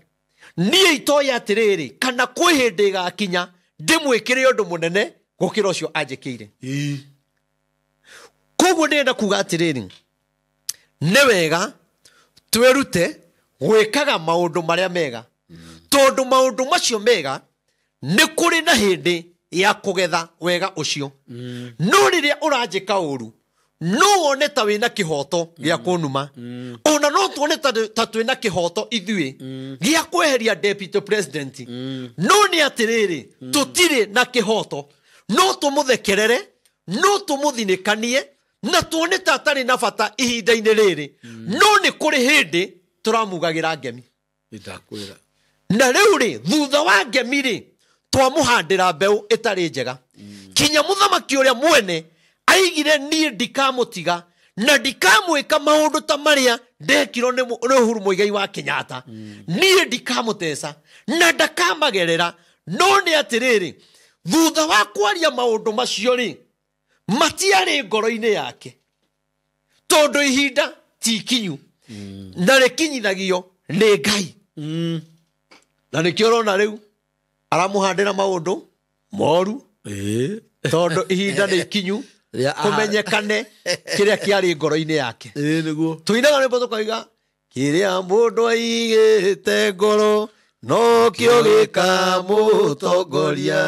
Niĩ itoĩ atĩrĩrĩ, kana kwĩ hĩndĩ ĩgakinya ndĩmwĩkĩre ũndũ mũnene gũkĩra ũcio anjĩkĩire. Koguo ndĩrenda kuga atĩrĩrĩ, nĩ wega twĩrute gwĩkaga maũndũ marĩa mega, tondũ maũndũ macio mega nĩ kũrĩ na hĩndĩ ya kũgetha wega ũcio. No rĩrĩa ũranjĩka ũru, no wone ta wĩna kĩhoto gĩa kũnuma. Ona no tuone ta twĩna kĩhoto ithuĩ gĩa kweheria deputy president. No nĩ atĩrĩrĩ, tũtirĩ na kĩhoto. No tũmũthekerere, no tũmũthinĩkanie, na tuone ta atarĩ na bata ihinda-inĩ rĩrĩ. No nĩ kũrĩ hĩndĩ tũramugagĩra ngemi. Ndakwĩra. Na rĩu rĩ, thutha wa ngemi rĩ, twamũhandĩra mbeũ ĩtarĩ njega. Kinya mũthamaki ũrĩa mwene aigire niĩ ndikamũtiga na ndikamwĩka maũndũ ta marĩa ndekirwo nĩ Uhuru Muigai wa Kenyatta. Niĩ ndikamũteca na ndakamagerera. No nĩ atĩrĩrĩ, thutha wa kwaria maũndũ macio rĩ, matiarĩ ngoro-inĩ yake, tondũ ihinda ti ikinyu na rĩkinyithagio nĩ Ngai. Na nĩkĩo ũrona rĩu aramũhandĩra maũndũ moru, tondũ ihinda nĩ ikinyu kũmenyekane kĩrĩa kĩarĩ ngoro-inĩ yake. Nĩguo Tũinaga rwĩmbo tũkoiga kĩrĩa mũndũ aigĩte ngoro nokĩo gĩkamũtongoria,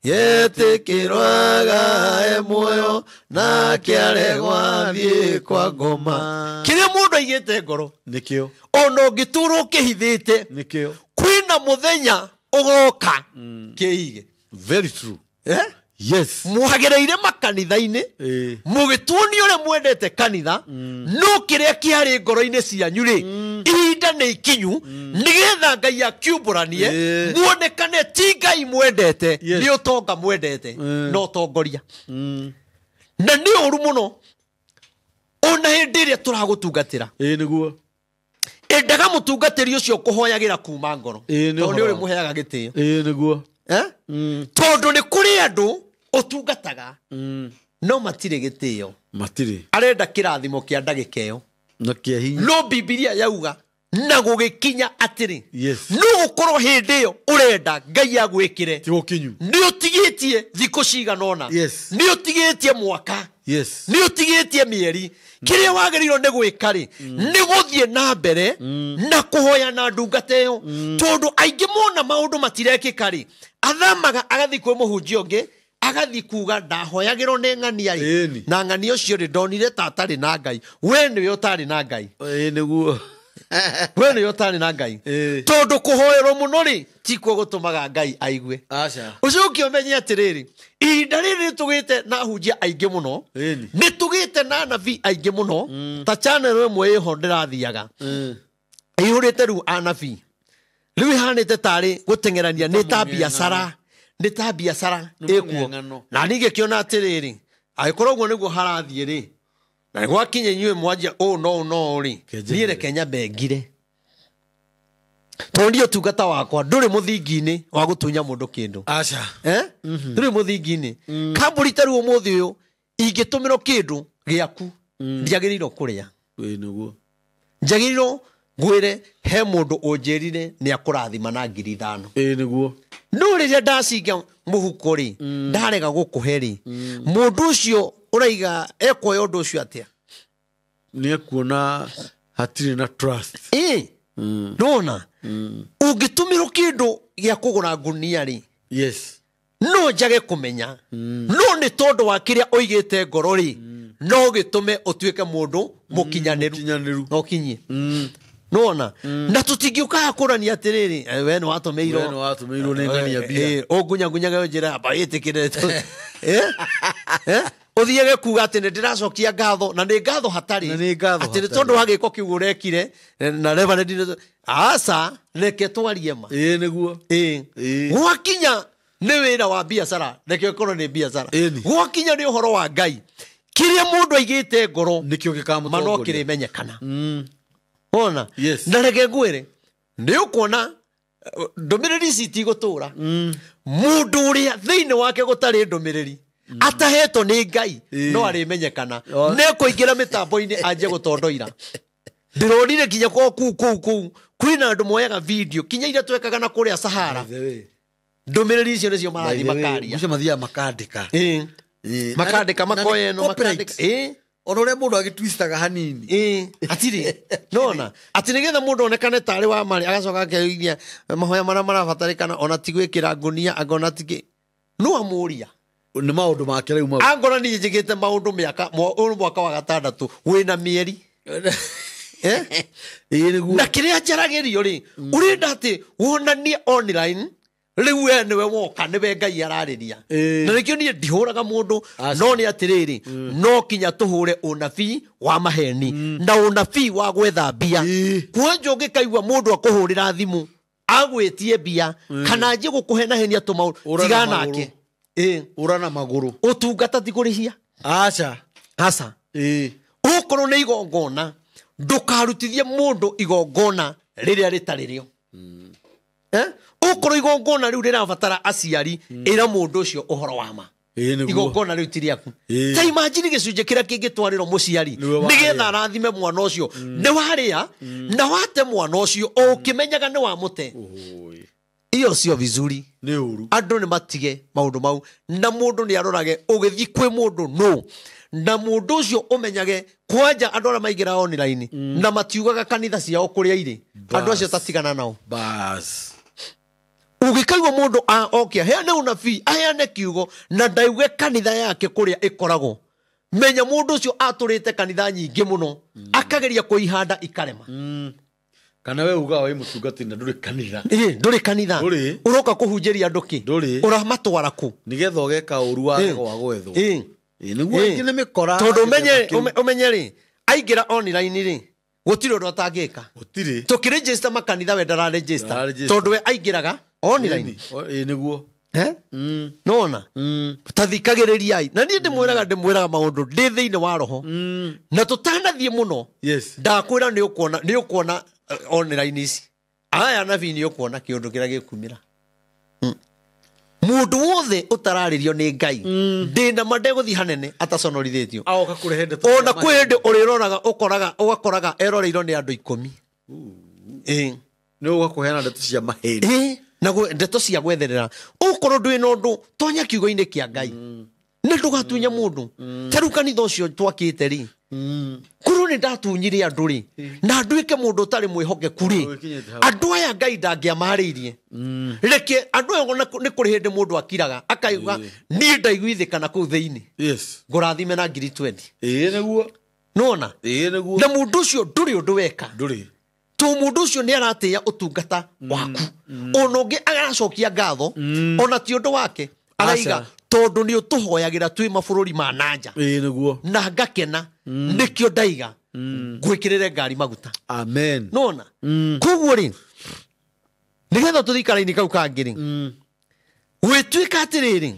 yetĩkĩrwo agae muoyo nake aregwo athiĩ kwa ngoma. Kĩrĩa mũndũ aigĩte ngoro nĩkĩo, ona ũngĩtũrwo ũkĩhithĩte, nĩkĩo kwĩna mũthenya ũgoka kĩige. Very true. Yes. Mwagereire makanitha-inĩ, mũgĩtuonia ũrĩa mwendete kanitha, no kĩrĩa kĩarĩ ngoro-inĩ cianyu rĩ, ihinda nĩ ikinyu nĩgetha Ngai akiumbũranie, muonekane ti Ngai mwendete, nĩ ũtonga mwendete, no ũtongoria. Na nĩ ũru mũno ona hĩndĩ ĩrĩa tũragũtungatĩra. Nĩguo endaga mũtungatĩri ũcio kũhoyagĩra kuma ngoro, tondũ nĩ ũrĩmũheaga gĩtĩo. Nĩguo Tondũ nĩ kũrĩ andũ ũtungataga no matirĩ gĩtĩo, matirĩ, arenda kĩrathimo kĩa ndagĩka ĩyo na kĩa hinya. No Bibilia yauga na gũgĩkinya atĩrĩ, Yes. no gũkorwo hĩndĩ ĩyo ũrenda Ngai agwĩkĩre ti gũkinyu, nĩ ũtigĩtie thikũ cigana ũna, Yes. nĩ ũtigĩtie mwaka, Yes. nĩ ũtigĩtie mĩeri. Kĩrĩa wagĩrĩirwo nĩ gwĩka rĩ, nĩ gũthiĩ na mbere na kũhoya na ndungata ĩyo, tondũ aingĩ mona maũndũ matirekĩka rĩ, athamaga agathiĩ kwĩ mũhunjia ũngĩ, agathiĩ kuga ndahoyagĩrwo nĩ ng'ania rĩ, na ng'ania ũcio rĩ ndonire ta atarĩ na Ngai. We nĩwe ũtarĩ na Ngai. Nĩguo we nĩwe ũtarĩ na Ngai, tondũ kũhoerwo mũno rĩ tikuo gũtũmaga Ngai aigue. Ũcio ũkĩomenye atĩrĩrĩ, ihinda rĩrĩ nĩtũgĩte na ahunjia aingĩ mũno, nĩtũgĩte na anabii aingĩ mũno. Ta channel ĩmwe ĩho ndĩrathiaga ĩihũrĩte rĩu anabii, rĩu ĩhanĩte tarĩ gũteng'erania, nĩ ta biacara, nĩ ta biacara ĩkuo. Na niĩ ngĩkĩona atĩrĩrĩ, angĩkorwo ũguo nĩguo harathiĩ rĩ, na gwakinya inyuĩ mwanjia ũũ no ũũ no ũũ rĩ, niĩ reke nyambe ngire, tondũ niĩ ũtungata wakwa ndũrĩ mũthingi-inĩ wa gũtunya mũndũ kĩndũ. Aca. Ndũrĩ mũthingi-inĩ. Kambũri ta rĩu ũmũthĩ ũyũ ingĩtũmĩrwo kĩndũ gĩaku, ndiagĩrĩirwo kũrĩa. Nĩguo njagĩrĩirwo ngwĩre he mũndũ ũnjĩrire nĩ akũrathima na 5,000. Nĩguo no rĩrĩa ndacinga mũhuko rĩ, ndarega gũkũhe rĩ, mũndũ ũcio ũraiga ekuoya ũndũ ũcio atĩa? Nĩ ekuona hatirĩ na trust. Nona ũngĩtũmĩrwo kĩndũ gĩa kũgũra ngunia rĩ, Yes. no njage kũmenya, no nĩ tondũ wa kĩrĩa ũigĩte ngoro rĩ, no gĩtũme ũtuĩke mũndũ mũkinyanĩru, no ũkinyie. Nona na tũtingĩũkaga kũrania atĩrĩrĩ, we nĩ watũmĩirwo, we nĩ watũmĩirwo nĩ ng'ania mbia, ũngunyangunyaga njĩra amba ĩtĩkĩre ũthiage kuga atĩ nĩ ndĩracokia ngatho, na nĩ ngatho hatarĩ, atĩ nĩ tondũ wa gĩko kĩu ũrekire na reverend. Aca, reke twarie ma. Nĩguo gwakinya nĩ wĩra wa biacara, reke ũkorwo nĩ biacara. Gwakinya nĩ ũhoro wa Ngai, kĩrĩa mũndũ aigĩte ngoro nĩkĩo gĩkamũtongoria, ma no kĩrĩmenyekana. Ona Yes. na reke ngwĩre, nĩ ũkuona ndũmĩrĩri ici itigũtũra. Mũndũ ũrĩa thĩinĩ wake gũtarĩ ndũmĩrĩri, atahetwo nĩ Ngai, no arĩmenyekana, nĩekũingĩra mĩtambo-inĩ anjie gũtondoira. Ndĩronire nginya kũu kũu kũu kwĩna andũ moyaga video kinya iria twekaga na kũrĩa Sahara. Ndũmĩrĩri icio nĩcio marathiĩ makaria, icio mathiaga makandĩka, makandĩka, makoya ĩno, makandĩka ona ũrĩa mũndũ agĩtwistaga hanini. Hatirĩ nona atĩ nĩgetha mũndũ onekane tarĩ wa marĩ, agacoka akeigua mahoya marĩa marabatarĩkana, ona ti gwĩkĩra ngunia, angona ti no amũria nĩ maũndũ make rĩu mau. Angona niĩ njĩkĩte maũndũ mĩaka ũyũ mwaka wa gatandatũ wĩna mĩeri. Na kĩrĩa njaragĩrio rĩ, ũrenda atĩ wonanie online rĩu we nĩwe woka, nĩwe Ngai ararĩria. Na nĩkĩo niĩ ndihũraga mũndũ, no nĩ atĩrĩrĩ, no kinya tũhũre ũnabii wa maheni na ũnabii wa gwetha mbia. Kwanja ũngĩkaigua mũndũ akũhũrĩra thimũ Agwĩtie mbia kana anjie gũkũhenahenia tũmaũndũ, Ũra na tiga magũrũ. nake. Ĩ. Ũra na magũrũ. Ũtungata ti kũrĩhia. Aca. Aca. Ĩĩ. Okorwo nĩ igongona, ndũkarutithie mũndũ igongona rĩrĩa rĩtarĩ rĩo. Eh? Okorwo igongona rĩu rĩrabatara aciari, ĩra mũndũ ũcio ũhoro wa ma. Ĩĩ nĩguo. Igongona rĩu ti rĩaku. Ĩĩ. Ta imagine gĩcunjĩ kĩrĩa kĩngĩtwarĩrwo mũciari Nĩwe warĩa. nĩgetha arathime mwana ũcio, nĩ warĩa na wate mwana ũcio o ũkĩmenyaga nĩ wamũte. Oi. Iyo sio vizuri. Nĩ ũru. Andũ nĩ matige maũndũ mau, na mũndũ nĩ arorage ũgĩthiĩ kwĩ mũndũ nũ, na mũndũ ũcio ũmenyage kwanja andũ arĩa maingĩraga online na matiugaga kanitha ciao kũrĩa irĩ, andũ acio tatigana nao. Bas. Ũngĩkaigua mũndũ oke aheane unabii, aheane kiugo na ndauge kanitha yake kũrĩa ĩkoragwo, menya mũndũ ũcio atũrĩte kanitha nyingĩ mũno, akageria kũihanda ikarema. Kana we ugaga wĩ mũtungatĩri na ndũrĩ kanitha. Ĩ, ndũrĩ kanitha. Ndũrĩ. Ũroka kũhunjĩria andũ kĩ? Ndũrĩ. Ũramatwara kũ? Nĩgetha ũgeka ũru wage gwa gwethwo. Ĩ. Ĩĩ nĩguo. Ĩ. Aingĩ nĩ mĩkora. Tondũ ũmenye ũmenye rĩ, aingĩra online rĩ, gũtirĩ ũndũ atangĩka. Gũtirĩ. Tũkĩregister makanitha, we ndararegister. Ndararegister. Tondũ we aingĩraga online. Ĩĩ nĩguo. Eh? Nona tathikagĩrĩriai, na niĩ ndĩmwĩraga maũndũ ndĩ thĩinĩ wa roho, na tũtanathiĩ mũno. Yes. Ndakwĩra nĩ ũkuona online ici aya nabii, nĩ ũkuona kĩũndũ kĩrĩa gĩkumĩra. Mũndũ wothe ũtararĩrio nĩ Ngai, ndĩna ma ndegũthiĩ hanene ataconorithĩtio. Agoka kũrehe ndeto. Ona kwĩ hĩndĩ ũrĩroraga ũkoraga ũgakoraga eroreirwo nĩ andũ 10. Ĩ. Nĩ ũgoka kũheana ndeto cia mahĩndĩ. Ĩ, na ndeto cia gwetherera. Ũkorwo ndwĩ na ũndũ, tonya kiugo-inĩ kĩa Ngai na ndũgatunya mũndũ. Ta rĩu kanitha ũcio twakĩte rĩ, korwo nĩ ndatunyire andũ rĩ, na nduĩke mũndũ ũtarĩ mwĩhokeku rĩ, Ũgĩkinyĩte hau. andũ aya Ngai ndangĩamarĩirie. Reke andũ aya, ona nĩ kũrĩ hĩndĩ mũndũ akiraga akaiga niĩ ndaiguithĩkana kũu thĩinĩ, Yes. ngũrathime na ngiri 20. Ĩĩ nĩguo. Nona Ĩĩ nĩguo. na mũndũ ũcio ndũrĩ ũndũ weka. Ndũrĩ. To mũndũ ũcio nĩ aratĩĩa ũtungata waku, ona ũngĩ aracokia ngatho, ona ti ũndũ wake araiga, Aca. tondũ nĩ ũtũhoyagĩra twĩ mabũrũri ma nanja, Ĩĩ nĩguo. na ngakena, nĩkĩo ndaiga ngwĩkĩrĩre ngari maguta. Amen. Nona koguo rĩ, nĩgetha tũthiĩ karaini kau kangĩ rĩ, gwĩtuĩka atĩrĩrĩ,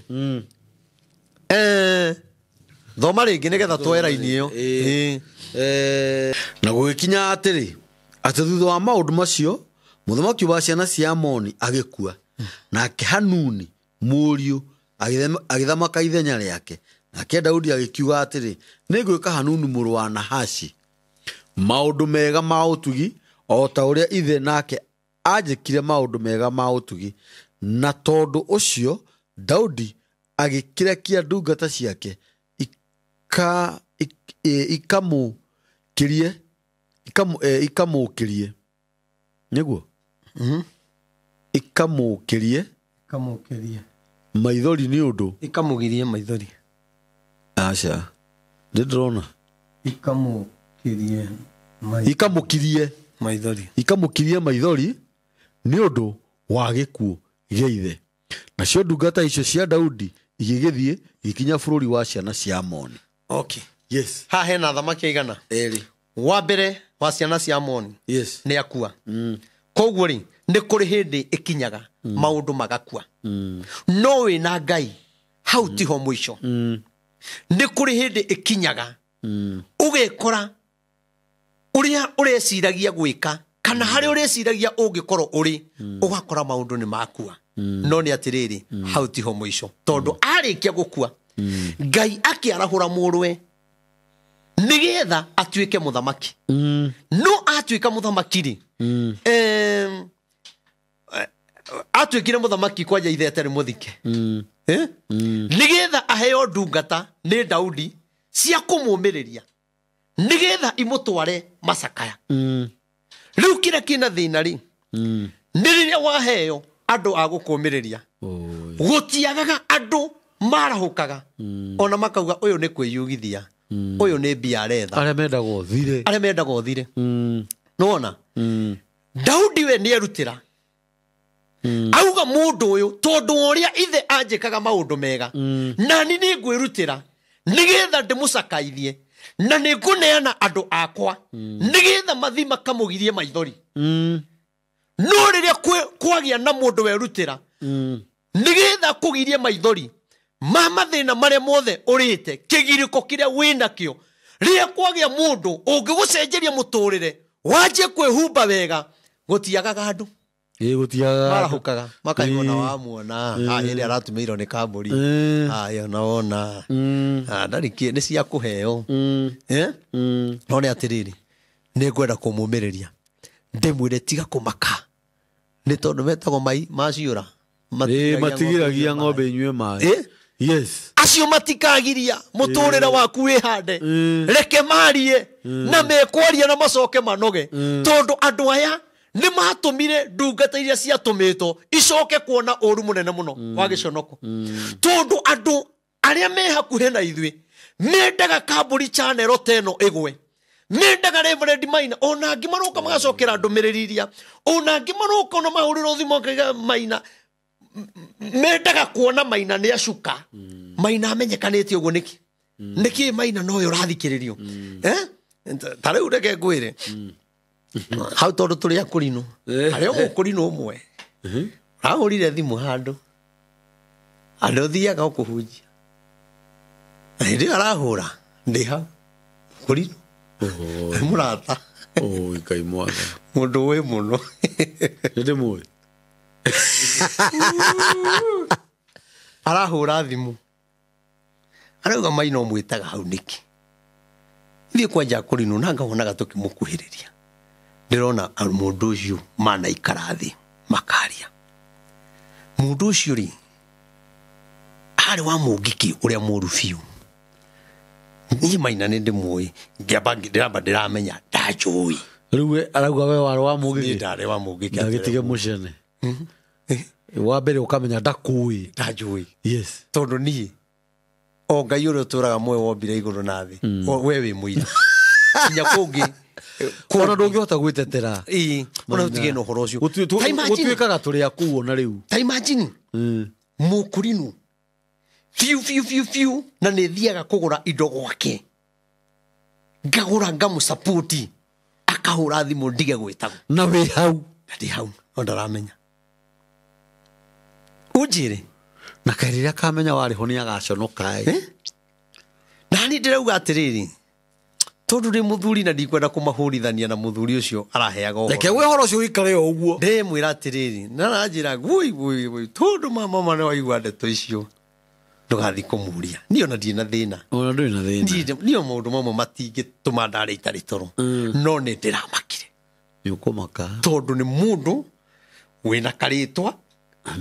thoma rĩngĩ nĩgetha tuoe raini ĩyo. Ĩĩ. Ĩĩ. Na gũgĩkinya atĩrĩ, atĩ thutha wa maũndũ macio mũthamaki wa ciana cia Amoni agĩkua, nake Hanuni mũriũ agĩthamaka ithenya rĩake. Nake Daudi agĩkiuga atĩrĩ, nĩngwĩka Hanuni mũrũ wa Nahashi maũndũ mega ma ũtugi, o ta ũrĩa ithe nake anjĩkire maũndũ mega ma ũtugi. Na tondũ ũcio Daudi agĩkĩrekia ndungata ciake ikamũkĩrie ikamũkĩrie nĩguo ikamũkĩrie Ikamũkĩrie. maithori nĩ ũndũ. Ikamũgirie maithori. Aca, ndĩ ndĩrona. Ikamũkirie Ikamũkirie. maithori. Ikamũkirie maithori nĩ ũndũ wa gĩkuũ gĩa ithe. Nacio ndungata icio cia Daudi igĩgĩthiĩ igĩkinya bũrũri wa ciana cia Amoni. Okay. Yes. Haha hena thamaki aigana? Erĩ. Wa mbere wa ciana cia Amoni Yes. nĩ akua. Koguo rĩ, nĩ kũrĩ hĩndĩ ĩkinyaga maũndũ magakua, no wĩna Ngai hau tiho mũico. Nĩ kũrĩ hĩndĩ ĩkinyaga ũgekora ũrĩa ũreciragia gwĩka kana harĩa ũreciragia ũngĩkorwo ũrĩ, ũgakora maũndũ nĩ makua. No nĩ atĩrĩrĩ, hau tiho mũico, tondũ arĩkia gũkua Ngai akĩarahũra mũrũwe nĩgetha atuĩke mũthamaki. No atuĩka mũthamaki rĩ, atuĩkire mũthamaki kwanja ithe atarĩ mũthike. Eh? Nĩgetha aheo ndungata nĩ Daudi cia kũmũmĩrĩria nĩgetha imũtware macakaya. Rĩu kĩrĩa kĩna thĩna rĩ, nĩ rĩrĩa waheo andũ a gũkũmĩrĩria, gũtiagaga andũ marahũkaga ona makauga ũyũ nĩ kwĩyugithia, ũyũ nĩ mbia aretha. Arĩa mendaga ũthire. Arĩa mendaga ũthire. Nona Daudi we nĩerutĩra, auga mũndũ ũyũ tondũ wa ũrĩa ithe anjĩkaga maũndũ mega, nani nĩ ngwĩrutĩra nĩgetha ndĩmũcakaithie, na nĩ ngũneana andũ akwa nĩgetha mathi makamũgirie maithori. No rĩrĩa kwagĩa na mũndũ werutĩra nĩgetha kũgirie maithori ma mathĩna marĩa mothe ũrĩte, kĩgirĩko kĩrĩa wĩnakĩo, rĩrĩa kwagĩa mũndũ ũngĩgũcenjeria mũtũrĩre wanjie kwĩhumba wega, gũtiagaga andũ. Gũtiagaga marahũkaga makaigua na wamuona hĩndĩ aratumĩirwo nĩ kambũri, ĩyo na wona ndarĩ nĩ cia kũheo. No nĩ atĩrĩrĩ, nĩ ngwenda kũmũmĩrĩria ndĩmwĩre tiga kũmaka, nĩ tondũ metagwo mai maciũra matigiragia ng'ombe inyue maĩ. Yes, acio matikagiria mũtũrĩre waku wĩhande, reke marie na mekwaria na macoke manoge, tondũ andũ aya nĩ matũmire ndungata iria ciatũmĩtwo icoke kuona ũru mũnene mũno wa gĩconoko, tondũ andũ arĩa me hakuhĩ na ithuĩ mendaga Kambũri Channel ta ĩno ĩgwe, mendaga Reverend Maina ona angĩ maroka magacokera ndũmĩrĩri iria, ona angĩ maroka ona mahũrĩrwo thimũ makaiga Maina, mendaga kuona Maina nĩ acuka. Maina amenyekanĩte ũguo nĩkĩ? Nĩkĩ Maina nowe ũrathikĩrĩrio? Ta rĩu reke ngwĩre hau, tondũ tũrĩ akũrinũ, harĩ o mũkũrinũ ũmwe ũrahũrire thimũ handũ, andũ thiaga kũhunjia, na hĩndĩ ĩyo arahũra ndĩ hau mũkũrinũ, mũrata Ngai mwathani, mũndũ ũĩ mũno, nĩndĩmũĩ, arahũra thimũ arauga Maina ũmwĩtaga hau nĩkĩ? Thiĩ kwanja akũrinũ na ngawonaga tũkĩmũkuhĩrĩria, ndĩrona mũndũ ũcio manaikara thĩ makaria. Mũndũ ũcio rĩ arĩ wa mũngĩkĩ ũrĩa mũru biũ. Niĩ Maina nĩ ndĩmũĩ, ngĩamba ndĩramba ndĩramenya ndanjũĩ. Rĩu we arauga we warĩ wa mũngĩkĩ? Niĩ ndarĩ wa mũngĩkĩ. Ndagĩtige mũcene. Wa mbere ũkamenya ndakũĩ. Ndanjũĩ. Yes. Tondũ niĩ o Ngai ũrĩa ũtũraga muoyo wombire igũrũ na thĩ, we wĩ mũira. Nginya kũngĩ ona ndũngĩhota gwĩtetera. Ĩĩ, ona ũtige na ũhoro ũcio. Gũtuĩkaga tũrĩ akuo ona rĩu. Ta imagine mũkũrinũ biũ biũ biũ biũ, na nĩ thiaga kũgũra indo gwake, ngagũra ngamũsapoti, akahũra thimũ ndige gwĩtagwo. Na wĩ hau. Na ndĩ hau, no ndaramenya. Ũnjĩre. Na kaĩ rĩrĩa akamenya warĩ ho nĩ agaconoka ĩ. Na niĩ ndĩrauga atĩrĩrĩ, tondũ ndĩ mũthuri na ndikwenda kũmahũrithania na mũthuri ũcio araheaga ũhoro. Reke we ũhoro ũcio ũikare o ũguo. Ndĩmwĩra atĩrĩrĩ, na aranjĩra woi woi woi, tondũ mama nĩ waigua ndeto icio, ndũgathiĩ kũmũria. Niĩ ona ndirĩ na thĩna. Ona ndũrĩ na thĩna. Niĩ maũndũ mamwe matingĩtũma ndare itarĩ toro. No nĩ ndĩramakire. Nĩ ũkũmaka. Tondũ nĩ mũndũ wĩna karĩtwa,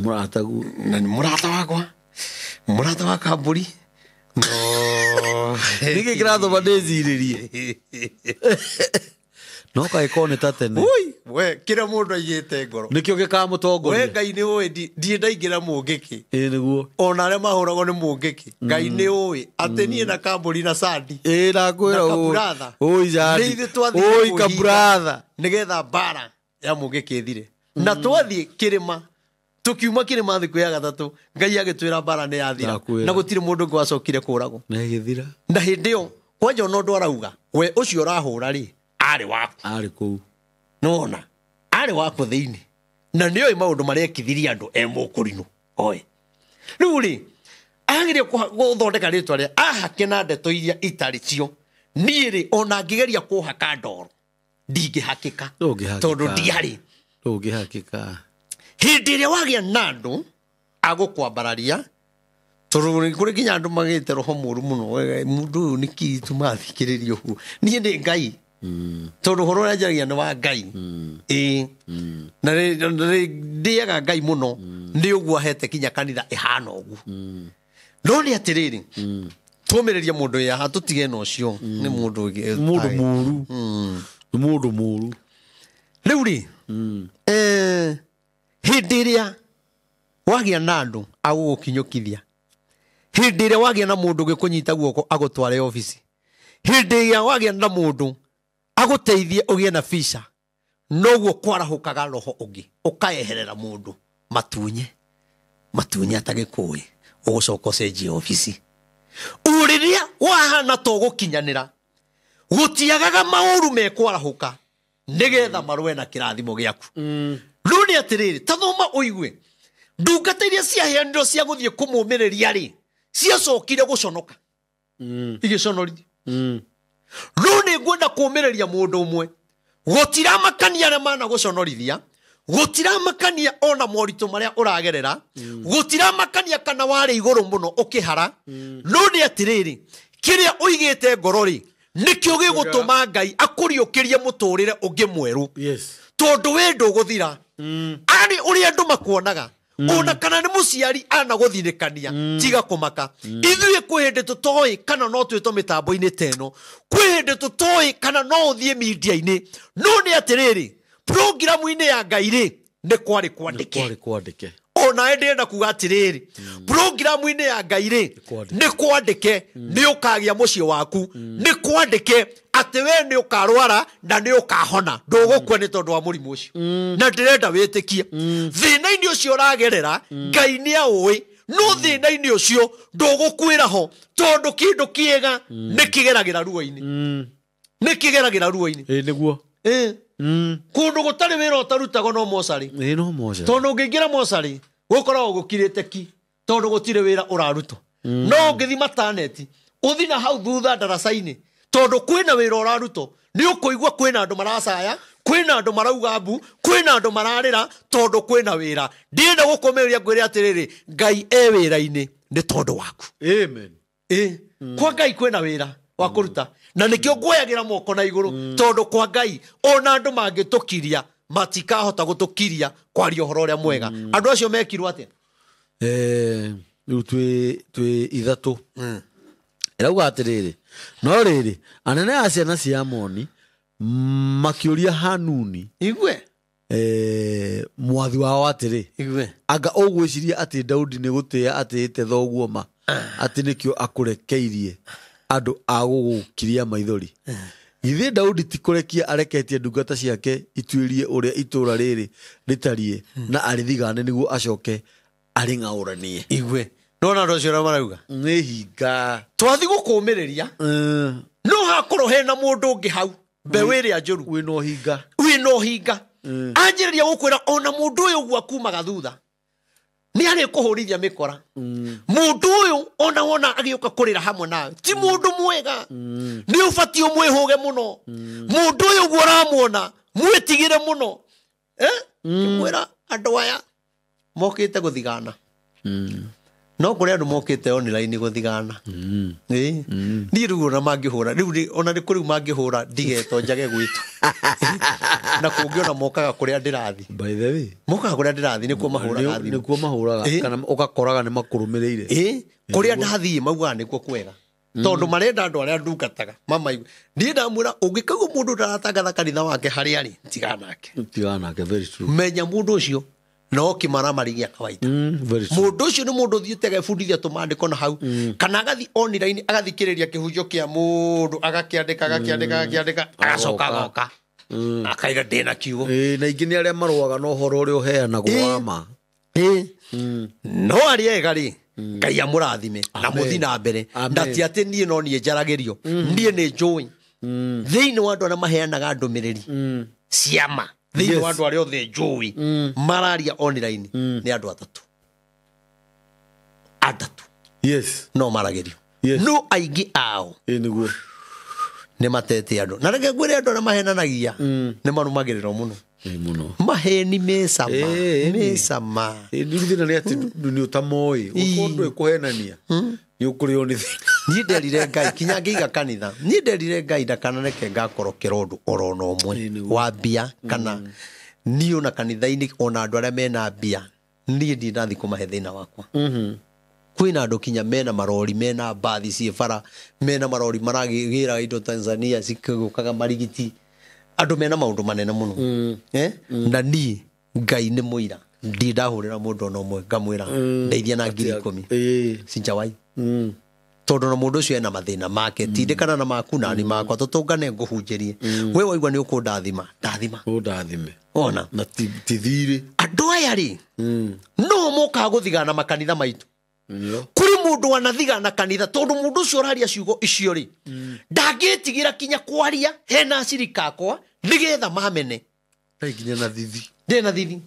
mũrataguo, na nĩ mũrata wakwa, mũrata wa Kambũri. No nĩkĩ kĩratũma ndĩcirĩrie? No kaĩkorwo nĩ ta tene. Oi, we kĩrĩa mũndũ aigĩte ngoro nĩkĩo gĩkamũtongoria. We Ngai nĩ ũĩ ndirĩ ndaingĩra mũngĩkĩ. Ĩĩ nĩguo. Ona arĩa mahũragwo nĩ mũngĩkĩ, Ngai nĩ ũĩ atĩ niĩ na Kambũri na Sandi. Ĩĩ ndakwĩra Kaburatha. Oi Sandi. Nĩ ithuĩ twathiĩ Oi Kaburatha. Nĩgetha mbara ya mũngĩkĩ ĩthire. Na twathiĩ kĩrĩma, tukiuma kĩrĩma thikũ ya gatatũ, Ngai agĩtwĩra mbara nĩ yathira. Na gũtirĩ mũndũ ũngĩ wacokire kũragwo. Na ĩgĩthira. Na hĩndĩ ĩyo kwanja ona ũndũ arauga, we ũcio ũrahũra rĩ, arĩ waku. Arĩ kũu. Nĩwona? Arĩ waku thĩinĩ. Na nĩoĩ maũndũ marĩa ekithirie andũ e mũkũrinũ. Oĩ. Rĩu rĩ, ageria gũthondeka rĩtwa rĩa ahake na ndeto iria itarĩ cio. Niĩ rĩ, ona ngĩgeria kũhaka ndoro, ndingĩhakĩka. Tondũ ndiarĩ. Ndũngĩhakĩka. Hĩndĩ ĩrĩa wagĩa na andũ agũkwambararia, tondũ kũrĩ nginya andũ magĩte roho mũru mũno, mũndũ ũyũ nĩ kĩ tũmathikĩrĩria ũguo. Niĩ nĩ Ngai. Tondũ ũhoro ũrĩa njaragia nĩ wa Ngai. Ĩĩ. Na ndĩaga Ngai mũno, nĩ ũguo ahete kinya kanitha ĩhana ũguo. No nĩ atĩrĩrĩ, tũmĩrĩrie mũndũ wĩ haha, tũtige na ũcio. Nĩ mũndũ mũndũ mũru. Nĩ mũndũ mũru. Rĩu rĩ, hĩndĩ ĩrĩa wagĩa na andũ agũgũkinyũkithia, hĩndĩ ĩrĩa wagĩa na mũndũ ũngĩkũnyita guoko agũtware obici, hĩndĩ ĩrĩa wagĩa na mũndũ agũteithie ũgĩe na visa, noguo kwarahũkaga roho ũngĩ ũkaeherera mũndũ matunye matunye atagĩkũĩ, ũgũcoka ũcenjie obici. Ũrĩrĩa wahana to gũkinyanĩra, gũtiagaga maũru mekwarahũka nĩgetha marũe na kĩrathimo gĩaku. Rĩu nĩ atĩrĩrĩ, ta thoma ũigue, ndungata iria ciaheanirwo cia gũthiĩ kũmũmĩrĩria rĩ, ciacokire gũconoka, igĩconorithio. Rĩu nĩ ngwenda kũũmĩrĩria mũndũ ũmwe, gũtiramakania arĩa managũconorithia, gũtiramakania ona moritũ marĩa ũragerera, gũtiramakania kana warĩ igũrũ mũno ũkĩhara. No nĩ atĩrĩrĩ, kĩrĩa ũigĩte ngoro rĩ, nĩkĩo gĩgũtũma Ngai akũriũkĩrie mũtũrĩre ũngĩ mwerũ. Yes. Tondũ we ndũgũthira. Arĩ ũrĩa andũ makuonaga, ona kana nĩ mũciari anagũthinĩkania, tiga kũmaka. Ithuĩ kwĩ hĩndĩ tũtoĩ kana no twĩtwo mĩtambo-inĩ ta ĩno, kwĩ hĩndĩ tũtoĩ kana no ũthiĩ media-inĩ. No nĩ atĩrĩrĩ, programu-inĩ ya Ngai rĩ, nĩ kwarĩ kwandĩke. Kwarĩ kwandĩke. Ona ndĩrenda kuga atĩrĩrĩ, programu-inĩ ya Ngai rĩ, kwandĩke. nĩ kwandĩke, nĩ ũkagĩa mũciĩ waku, nĩ kwandĩke atĩ we nĩ ũkarwara na nĩ ũkahona, ndũgũkua nĩ tondũ wa mũrimũ ũcio. Na ndĩrenda wĩtĩkie thĩna-inĩ ũcio ũragerera, Ngai nĩ aũĩ, no thĩna-inĩ ũcio ndũgũkuĩra ho, tondũ kĩndũ kĩega nĩ kĩgeragĩra ruo-inĩ. Nĩ kĩgeragĩra ruo-inĩ. Ĩĩ nĩguo. Kũndũ gũtarĩ wĩra ũtarutagwo no mocarĩ. Ĩĩ no mocarĩ. Tondũ ũngĩingĩra mocarĩ, gũkoragwo gũkirĩte ki, tondũ gũtirĩ wĩra ũrarutwo. No ũngĩthiĩ mataneti, ũthiĩ na hau thutha ndaraca-inĩ, tondũ kwĩna wĩra ũrarutwo, nĩ ũkũigua kwĩna andũ maracaya, kwĩna andũ marauga mbu, kwĩna andũ mararĩra, tondũ kwĩna wĩra. Ndĩrenda gũkũmĩrĩria ngwĩre atĩrĩrĩ, Ngai e wĩra-inĩ nĩ tondũ waku. Amen. Ĩĩ. Kwa Ngai kwĩna wĩra wa kũruta, na nĩkĩo nguoyagĩra moko na igũrũ, tondũ kwa Ngai ona andũ mangĩtũkiria matikahota gũtũkiria kwaria ũhoro ũrĩa mwega. Andũ acio mekirwo atĩa? Rĩu twĩ ithatũ. Ĩrauga atĩrĩrĩ, no rĩrĩ, anene a ciana cia Amoni makĩũria Hanuni, Igue. Mwathi wao atĩrĩ, Igue. anga ũgwĩciria atĩ Daudi nĩ gũtĩĩa atĩĩte thoguo ma, atĩ nĩkĩo akũrekeirie andũ a gũgũkiria maithori? Githĩ Daudi ti kũrekia areketie ndungata ciake ituĩrie ũrĩa itũũra rĩrĩ rĩtariĩ na arĩthigane nĩguo acoke arĩng'aũranie? Igue. Nona andũ acio ũrĩa marauga? Nĩ hinga. Twathi gũkũmĩrĩria, no hakorwo hena mũndũ ũngĩ hau, mbeũ ĩrĩa njũru. Wĩna ũhinga. Wĩna ũhinga. Anjĩrĩria gũkwĩra ona mũndũ ũyũ ũguo akumaga thutha, nĩ arĩkũhũrithia mĩkora. Mũndũ ũyũ ona wona agĩũka kũrĩra hamwe nawe, ti mũndũ mwega. Nĩ ũbatiĩ ũmwĩhũge mũno. Mũndũ ũyũ ũguo ũramuona, mwĩtigĩre mũno. Ngĩmwĩra andũ aya mokĩte gũthigana. No kũrĩ andũ mokĩte online gũthigana. Ĩĩ. Niĩ rĩu ona mangĩhũra, rĩu nĩ, ona nĩ kũrĩ mangĩhũra ndigetwo njage gwĩtwo. Na kũngĩ ona mokaga kũrĩa ndĩrathiĩ. By the way. Mokaga kũrĩa ndĩrathiĩ nĩkuo mahũraga thimũ. Nĩkuo mahũraga, kana ũgakoraga nĩ makũrũmĩrĩire. Ĩĩ. Kũrĩa ndathiĩ maugaga nĩkuo kwega. Tondũ marenda andũ arĩa ndungataga mamaigue. Niĩ ndamwĩra ũngĩkaigua mũndũ ndaratangatha kanitha wake harĩa arĩ, tigana nake. Tigana nake, very true. Menya mũndũ ũcio no kĩmaramari gĩa kawaida. Very true. Mũndũ ũcio nĩ mũndũ ũthiĩte agebundithia tũmandĩko na hau. Kana agathiĩ online agathikĩrĩria kĩhunjio kĩa mũndũ, agakĩandĩka, agakĩandĩka, agakĩandĩka, agacoka agoka. Akaiga ndĩna kiugo. Ĩĩ, na ingĩ nĩ arĩa marũaga na ũhoro ũrĩa ũheanagwo wa ma. No arĩa ega rĩ, Ngai amũrathime na Amen. mũthiĩ na mbere. Amen. Na ti atĩ niĩ no niĩ njaragĩrio. Niĩ nĩ njũĩ. Thĩinĩ wa andũ arĩa maheanaga ndũmĩrĩri ciama, thĩinĩ wa andũ arĩa othe njũĩ mararia online nĩ andũ atatũ. Atatũ. No maragĩrio. No aingĩ ao Ĩĩ, nĩguo. nĩ matete andũ. Na reke ngwĩre andũ arĩa mahenanagia nĩ marũmagĩrĩrwo mũno. Ĩĩ, mũno. Maheni me cama, Ĩĩ, me ĩĩ. cama. Ĩĩ, rĩu thĩna nĩ atĩ nĩ ũtamoĩ. Ũkorwo ndũĩ kũhenania, nĩ ũkũrĩo nĩ thĩna. Niĩ nderire Ngai kinya ngĩiga kanitha. Niĩ nderire Ngai ndakanareke ngakorokera ũndũ oro na ũmwe Ĩĩ, nĩguo. wa mbia kana niĩ ona kanitha-inĩ ona andũ arĩa mena mbia niĩ ndirĩ ndathiĩ kũmahe thĩna wakwa. Kwĩna andũ kinya mena marori, mena mbathi ciĩ bara, mena marori maragĩra indo Tanzania cikĩgũkaga marigiti. Andũ mena maũndũ manene mũno. Na niĩ Ngai nĩ mũira, ndirĩ ndahũrĩra mũndũ ona ũmwe ngamwĩra ndeithia na ngiri ikũmi. Sinjawai. Tondũ na mũndũ ũcio ena mathĩna make, tindĩkana na maku na ni makwa, tũtũngane ngũhunjĩrie. We waigua nĩ ũkũndathima, ndathima. Ũndathime. Ona. Na ti thirĩ. Andũ aya rĩ, no mokaga gũthigana makanitha maitũ. Kũrĩ mũndũ wanathigana kanitha, tondũ mũndũ ũcio ũraria ciugo icio rĩ, ndangĩtigĩra kinya kwaria hena acirika akwa nĩgetha mamene. Ndarĩ nginya na thithi. Ndarĩ na thithi.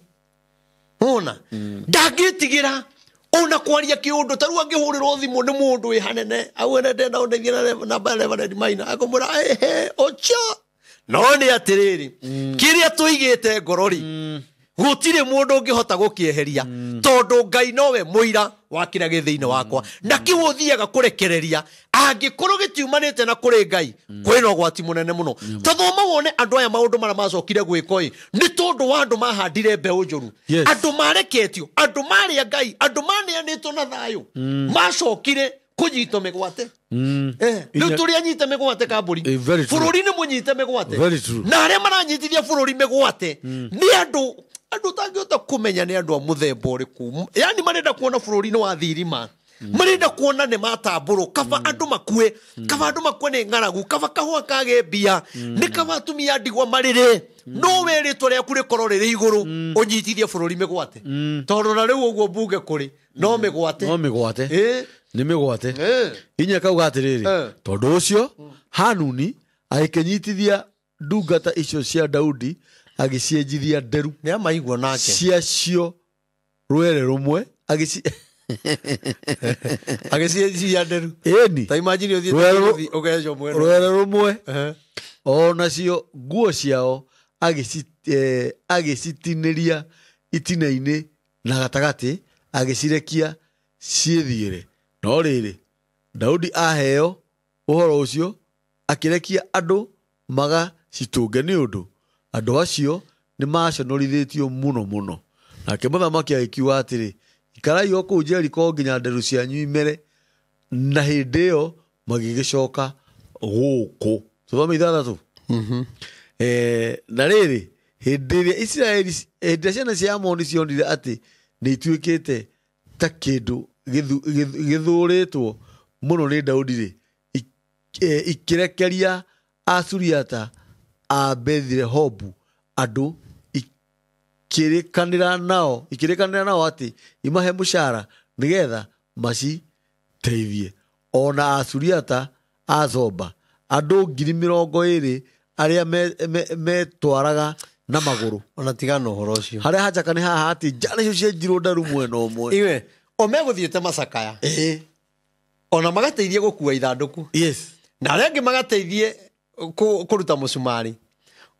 Ona ndangĩtigĩra ona kwaria kĩũndũ ta rĩu angĩhũrĩrwo thimũ nĩ mũndũ wĩ hanene auge ndenda ũndeithie na Reverend Maina akamwĩra ehe ũcio no nĩ atĩrĩrĩ kĩrĩa tũigĩte ngoro rĩ gũtirĩ mũndũ ũngĩhota gũkĩeheria tondũ Ngai nowe mũira wa kĩrĩa gĩ thĩinĩ wakwa na kĩu ũthiaga kũrekereria angĩkorwo gĩtiumanĩte na kũrĩ Ngai kwĩna ũgwati mũnene mũno. Tathoma wone andũ aya maũndũ marĩa macokire gwĩko ĩ nĩ tondũ wa andũ mahandire mbeũ njũru. Andũ mareketio, andũ marĩa Ngai, andũ maneanĩtwo na thayũ macokire kũnyitwo mĩgwate. Rĩu tũrĩ anyite mĩgwate kambũri bũrũri nĩ mũnyite mĩgwate na arĩa maranyitithia bũrũri mĩgwate nĩ andũ ũtangĩhota kũmenya nĩ andũ a mũthemba ũrĩkũ. Yani marenda kuona bũrũri nĩ wathirima, marenda kuona nĩ matambũrwo, kaba andũ makue, kaba andũ makue nĩ ng'aragu, kaba kahũa kage mbia, nĩ kaba atumia ndigwa marĩre, no we rĩtwa rĩaku rĩkorwo rĩrĩ igũrũ ũnyitithie bũrũri mĩgwate. Tondũ na rĩu ũguo mbunge kũrĩ no mĩgwate, no mĩgwate, nĩ mĩgwate. Inya kauga atĩrĩrĩ, tondũ ũcio Hanuni agĩkĩnyitithia ndungata icio cia Daudi agĩcienjithia nderu nĩ amaigua nake ciacio rwere rũmwe agĩcienjithia nderu. Ĩni ta imagine ũthiĩte ũkenjwo mwena rwere rũmwe, o nacio nguo ciao agĩcitinĩria itina-inĩ na gatagatĩ agĩcirekia ciĩthiĩre. No rĩrĩ, Daudi aheo ũhoro ũcio akĩrekia andũ magacitũnge nĩ ũndũ andũ acio nĩ maconorithĩtio mũno mũno. Nake mũthamaki agĩkiuga atĩrĩ, ikarai o kũu Jeriko nginya nderu cianyu imere. Na hĩndĩ ĩyo magĩgĩcoka gũkũ. Tũthome ithathatũ. Na rĩrĩ, hĩndĩ ĩrĩa Isiraeli, hĩndĩ ĩrĩa ciana cia Amoni cionire atĩ nĩ ituĩkĩte ta kĩndũ gĩthũrĩtwo mũno nĩ Daudi rĩ, ikĩrekeria Asuriata a Beth-rehobu andũ ikĩrĩkanĩra nao atĩ imahe mũcara nĩgetha maciteithie. Ona Asuriata a Zoba andũ 20,000 arĩa metwaraga na magũrũ. Ona tigana ũhoro ũcio harĩa hajaka nĩ haha atĩ njana icio cienjirwo nderu mwena ũmwe. Iwe o megũthiĩte macakaya ona magateithie gũkua ithandũku. Yes. Na arĩa angĩ magateithie kũruta mũcumarĩ,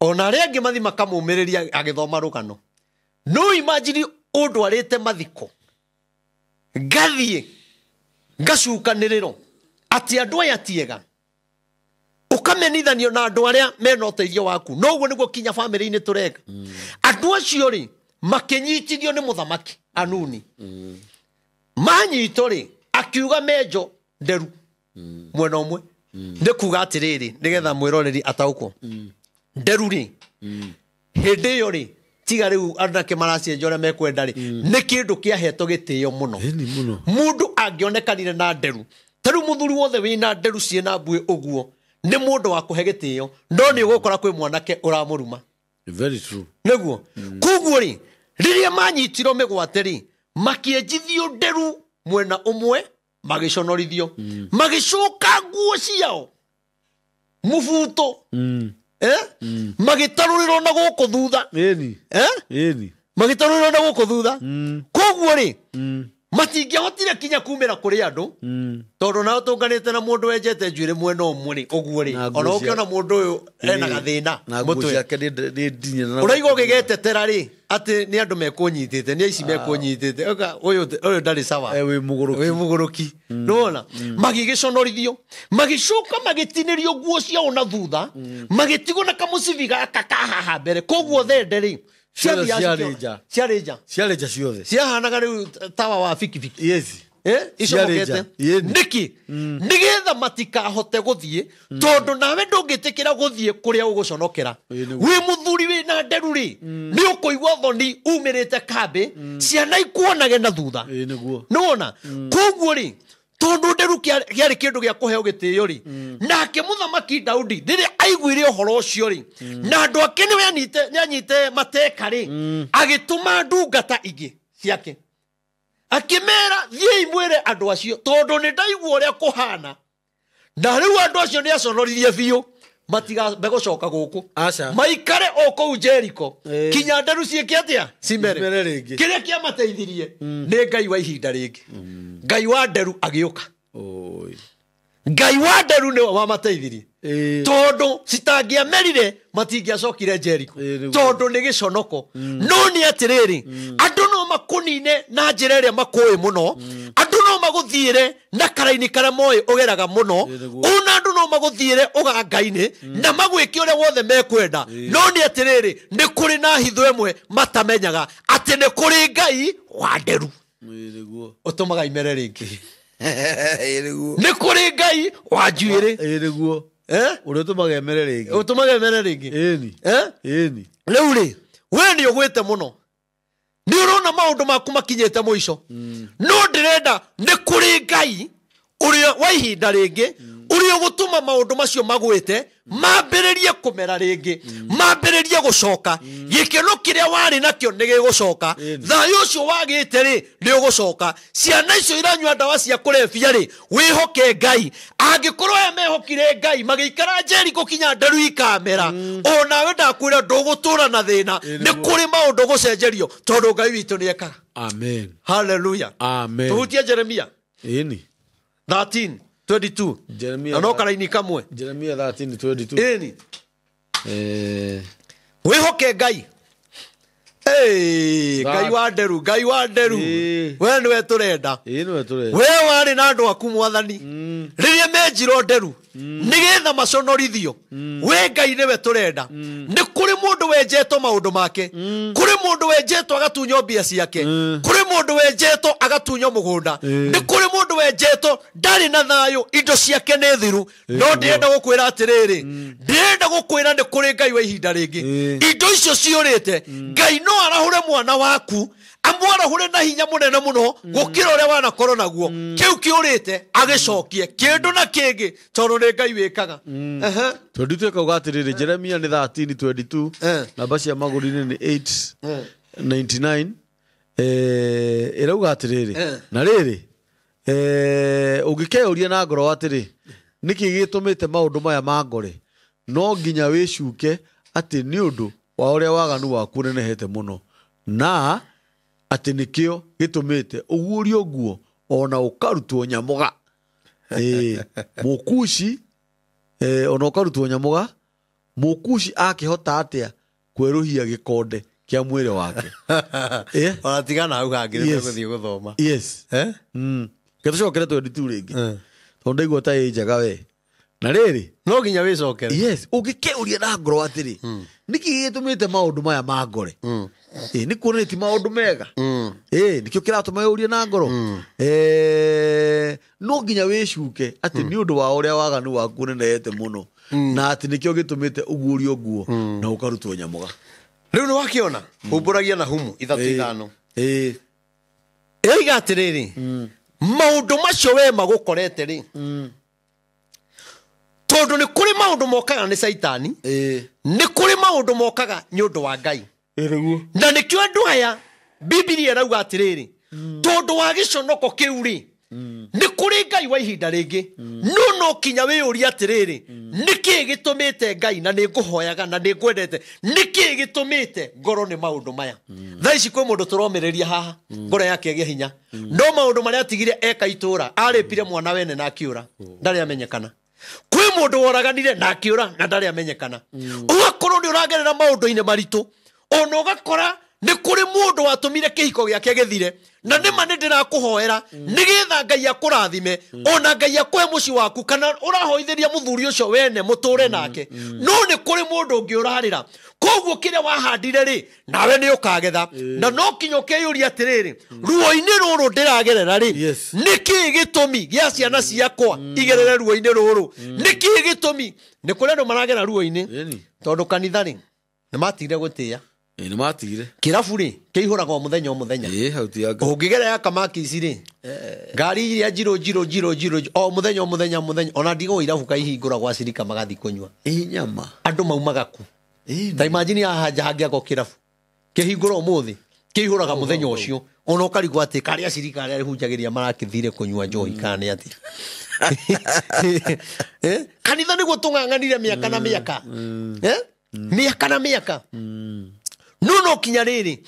ona arĩa angĩ mathi makamũmĩrĩria agĩthoma rũgano. No imagine ũndwarĩte mathiko ngathiĩ ngacukanĩrĩro atĩ andũ aya tiega, ũkamenithanio na andũ arĩa mena ũteithio waku. No ũguo nĩguo kinya bamĩrĩ-inĩ tũreka. Andũ acio rĩ makĩnyitithio nĩ mũthamaki Anuni. Manyitwo rĩ akiuga menjo nderu mwena ũmwe. Nĩ kuga atĩrĩrĩ nĩgetha mwĩroreri ataũkwo. Nderu rĩ hĩndĩ ĩyo rĩ tiga rĩu anake maracienja ũrĩa mekwenda rĩ nĩ kĩndũ kĩahetwo gĩtĩo mũno. Mũndũ angĩonekanire na nderu, ta rĩu mũthuri wothe wĩna nderu ciĩna mbuĩ ũguo nĩ mũndũ wa kũhe gĩtĩo, no nĩ ũgũkora kwĩ mwanake ũramũruma. Very true. Nĩguo koguo rĩ rĩrĩa manyitirwo mĩgwate rĩ makĩenjithio nderu mwena ũmwe magĩconorithio, magĩcoka nguo ciao mũbuto, magĩtarũrĩrwo na gũkũ thutha. Ĩni. Magĩtarũrĩrwo na gũkũ thutha. Koguo rĩ matingĩahotire kinya kumĩra kũrĩ andũ tondũ nao tũnganĩte na mũndũ wenjete njuĩrĩ mwena ũmwe rĩ ũguo rĩ ona ũkĩona mũndũ ũyũ ena gathĩna mũtwe ũraigua ũgĩgetetera rĩ atĩ nĩ andũ mekũnyitĩte, nĩ aici mekũnyitĩte, ũyũ ndarĩ sawa, wĩ mũgũrũki. Nĩwona magĩgĩconorithio, magĩcoka magĩtinĩrio nguo ciao na thutha, magĩtigwo na kamũcibi gaka ka haha mbere. Koguo thende rĩ ciarĩ nja ciothe ciahanaga rĩu tawa wa bikibiki. Yes. Icomokete nĩkĩ? Nĩgetha matikahote gũthiĩ, tondũ nawe ndũngĩtĩkĩra gũthiĩ kũrĩa ũgũconokera. Wĩ mũthuri wĩna nderu rĩ nĩ ũkũigua thoni umĩrĩte kambĩ, ciana ikuonage na thutha. Nĩwona? Koguo rĩ tondũ nderu kĩarĩ kĩndũ gĩa kũheo gĩtĩo rĩ, nake mũthamaki Daudi rĩrĩa aiguire ũhoro ũcio rĩ, na andũ ake nĩanyite mateka rĩ, agĩtũma ndungata ingĩ ciake akĩmera thiĩi mwĩre andũ acio tondũ nĩ ndaigua ũrĩa kũhana, na rĩu andũ acio nĩ aconoririe biũ, matigambe gũcoka gũkũ. Aca. Maikare o kũu Jericho Ĩĩ. kinya nderu ciĩke atĩa? Cimere. Cimere rĩngĩ. Kĩrĩa kĩamateithirie nĩ Ngai wa ihinda rĩngĩ. Ngai wa nderu agĩũka. Oi. Ngai wa nderu nĩwe wamateithirie. Ĩĩ. Tondũ citangĩamerire matingĩacokire Jericho. Ĩĩ, nĩguo. Tondũ nĩ gĩconoko. No nĩ atĩrĩrĩ, andũ no makũnine na njĩra ĩrĩa makũĩ mũno, andũ no magũthiĩre na karaini karĩa moĩ ũgeraga mũno, Ĩĩ, nĩguo. ona andũ no magũthiĩre ũganga-inĩ na magwĩke ũrĩa wothe mekwenda. No nĩ atĩrĩrĩ, nĩ kũrĩ na hitho ĩmwe matamenyaga atĩ nĩ kũrĩ Ngai wa nderu Ĩĩ, nĩguo. ũtũmaga imere rĩngĩ. Ĩĩ, nĩguo. Nĩ kũrĩ Ngai wa njuĩrĩ. Ĩĩ, nĩguo. Eh? Ũrĩa ũtũmaga ĩmere rĩngĩ. Ũtũmaga imere rĩngĩ. Ĩni. Eh? Ĩni. Rĩu rĩ, we nĩ ũgwĩte mũno, nĩ ũrona maũndũ maku makinyĩte mũico, no ndĩrenda nĩ kũrĩ Ngai ũrĩa wa ihinda rĩngĩ ũrĩa ũgũtũma maũndũ macio magwĩte mambĩrĩrie kũmera rĩngĩ, mambĩrĩrie gũcoka. Gĩkeno kĩrĩa warĩ nakĩo nĩ gĩgũcoka, Ĩni. thayũ ũcio wagĩte rĩ nĩ ũgũcoka. Ciana icio iranyua ndawa cia kũrebia rĩ, wĩhoke Ngai. Angĩkorwo aya mehokire Ngai magĩikara Jericho kinya nderu ikamera, o nawe ndakwĩra ndũgũtũra na thĩna. Nĩ kũrĩ maũndũ gũcenjerio tondũ Ngai witũ nĩ ekaga. Amen. Haleluya. Amen. Tũhutie Jeremia Ĩni. 13:22. Jeremia Na no karaini kamwe. Jeremia 13:22. Ĩni. Eh. Wĩhoke Ngai. Ĩĩ, Ngai wa nderu, Ngai wa nderu. Ĩĩ. We nĩwe tũrenda. Ĩĩ, nĩwe tũrenda. We warĩ na andũ aku mwathani rĩrĩa menjirwo nderu nĩgetha maconorithio. We Ngai nĩwe tũrenda. Nĩ kũrĩ mũndũ wenjetwo maũndũ make, kũrĩ mũndũ wenjetwo agatunywo mbia ciake, kũrĩ mũndũ wenjetwo agatunywo mũgũnda, nĩ kũrĩ mũndũ wenjetwo ndarĩ na thayũ, indo ciake nĩ thiru. No ndĩrenda gũkwĩra atĩrĩrĩ, ndĩrenda gũkwĩra nĩ kũrĩ Ngai wa ihinda rĩngĩ. Ĩĩ. Indo icio ciũrĩte, Ngai no arahũre mwana waku, amwarahũre na hinya mũnene mũno gũkĩra ũrĩa wanakorwo naguo. Kĩu kĩũrĩte agĩcokie kĩndũ na kĩngĩ, tondũ nĩ Ngai wĩkaga. Ehe. 22 ĩkauga atĩrĩrĩ, Jeremia nĩ 13:22. Eh. Namba cia magũrũ-inĩ nĩ 899. Ĩrauga atĩrĩrĩ, Eh. na rĩrĩ, ũngĩkeyũria na ngoro atĩrĩ, nĩkĩ gĩtũmĩte maũndũ maya mangore, no nginya wĩcuke atĩ nĩ ũndũ wa ũrĩa waganu waku ũnenehete mũno, na atĩ nĩkĩo gĩtũmĩte ũguũrio nguo ona ũkarutwo nyamũga. Ĩĩ, mũkuci, ona ũkarutwo nyamũga, mũkuci akĩhota atĩa kwerũhia gĩkonde kĩa mwĩrĩ wake? Eh? Ona tigana hau hangĩ Yes. nĩtũgũthiĩ gũthoma. Yes. Eh? Gĩtũcokere 22 rĩngĩ. Eh. Tondũ ndaigua ta ĩ njega we. Na rĩrĩ, No nginya wĩcokere. yes, ũngĩkĩũria na ngoro atĩrĩ, nĩkĩ gĩtũmĩte maũndũ maya mangore? Ĩ, nĩ kuonania ti maũndũ mega. Ĩ, nĩkĩo kĩratũma ũrie na ngoro. No nginya wĩcuke atĩ nĩ ũndũ wa ũrĩa waganu waku ũnenehete mũno, na atĩ nĩkĩo gĩtũmĩte ũguũrio nguo na ũkarutwo nyamũga. Rĩu nĩ wakĩona humbũragia na humu ithatũ ithano. Ĩ. Ĩroiga atĩrĩrĩ, maũndũ macio we magũkorete rĩ, tondũ nĩ kũrĩ maũndũ mokaga nĩ Caitani, Ĩ. nĩ kũrĩ maũndũ mokaga nĩ ũndũ wa Ngai. Ĩ, nĩguo. Na nĩkĩo andũ aya Bibilia ĩrauga atĩrĩrĩ, tondũ wa gĩconoko kĩu rĩ, nĩ kũrĩ Ngai wa ihinda rĩngĩ. No no kinya wĩyũrie atĩrĩrĩ, nĩkĩĩ gĩtũmĩte Ngai, na nĩ ngũhoyaga na nĩ ngwendete, nĩkĩĩ gĩtũmĩte ngorwo nĩ maũndũ maya? Thaa ici kwĩ mũndũ tũromĩrĩria haha, ngoro yake ĩgĩe hinya, no maũndũ marĩa atigire eka itũra, arĩpire mwana wene na akĩũra, ndarĩ amenyekana. Kwĩ mũndũ woraganire na akĩũra na ndarĩ amenyekana. Ũgakorwo nĩ ũragerera maũndũ-inĩ maritũ, ona ũgakora nĩ kũrĩ mũndũ watũmire kĩhiko gĩake gĩthire, na nĩma nĩ ndĩrakũhoera nĩgetha Ngai akũrathime, ona Ngai akũhe mũciĩ waku, kana ũrahoithĩria mũthuri ũcio wene mũtũre nake. No nĩ kũrĩ mũndũ ũngĩ ũrarĩra. Koguo kĩrĩa wahandire rĩ, nawe nĩ ũkagetha. Na no kinya ũkeyũria atĩrĩrĩ, ruo-inĩ rũrũ ndĩragerera rĩ, Yes. nĩkĩĩ gĩtũmi gĩa ciana ciakwa igerere ruo-inĩ rũrũ? Nĩkĩĩ gĩtũmi? Nĩ kũrĩ andũ maragera ruo-inĩ Ĩni. tondũ kanitha rĩ nĩ matigire gũtĩĩa. Ĩ, nĩ matigire. Kĩrabu rĩ kĩihũraga o mũthenya o mũthenya. Ĩ, hau ti anga. Ũngĩgera ya kamaki ici rĩ, ngari iria njirũ njirũ njirũ njirũ o mũthenya o mũthenya o mũthenya, ona ndigwo irabu kaihingũra gwa cirika magathiĩ kũnyua. Ĩ, nyama. Andũ maumaga ku? Ĩ, Ta imagine haha nja hangĩakwo kĩrabu kĩhingũra ũmũthĩ, Kĩihũraga mũthenya ũcio ona ũkarigwo atĩ karĩa acirika arĩa rĩhunjagĩria marakĩthire kũnyua njohi kana nĩ atĩa. Eh? Kanitha nĩguo tũng'ang'anire mĩaka na mĩaka. Eh? Mĩaka na mĩaka, no no kinya rĩrĩ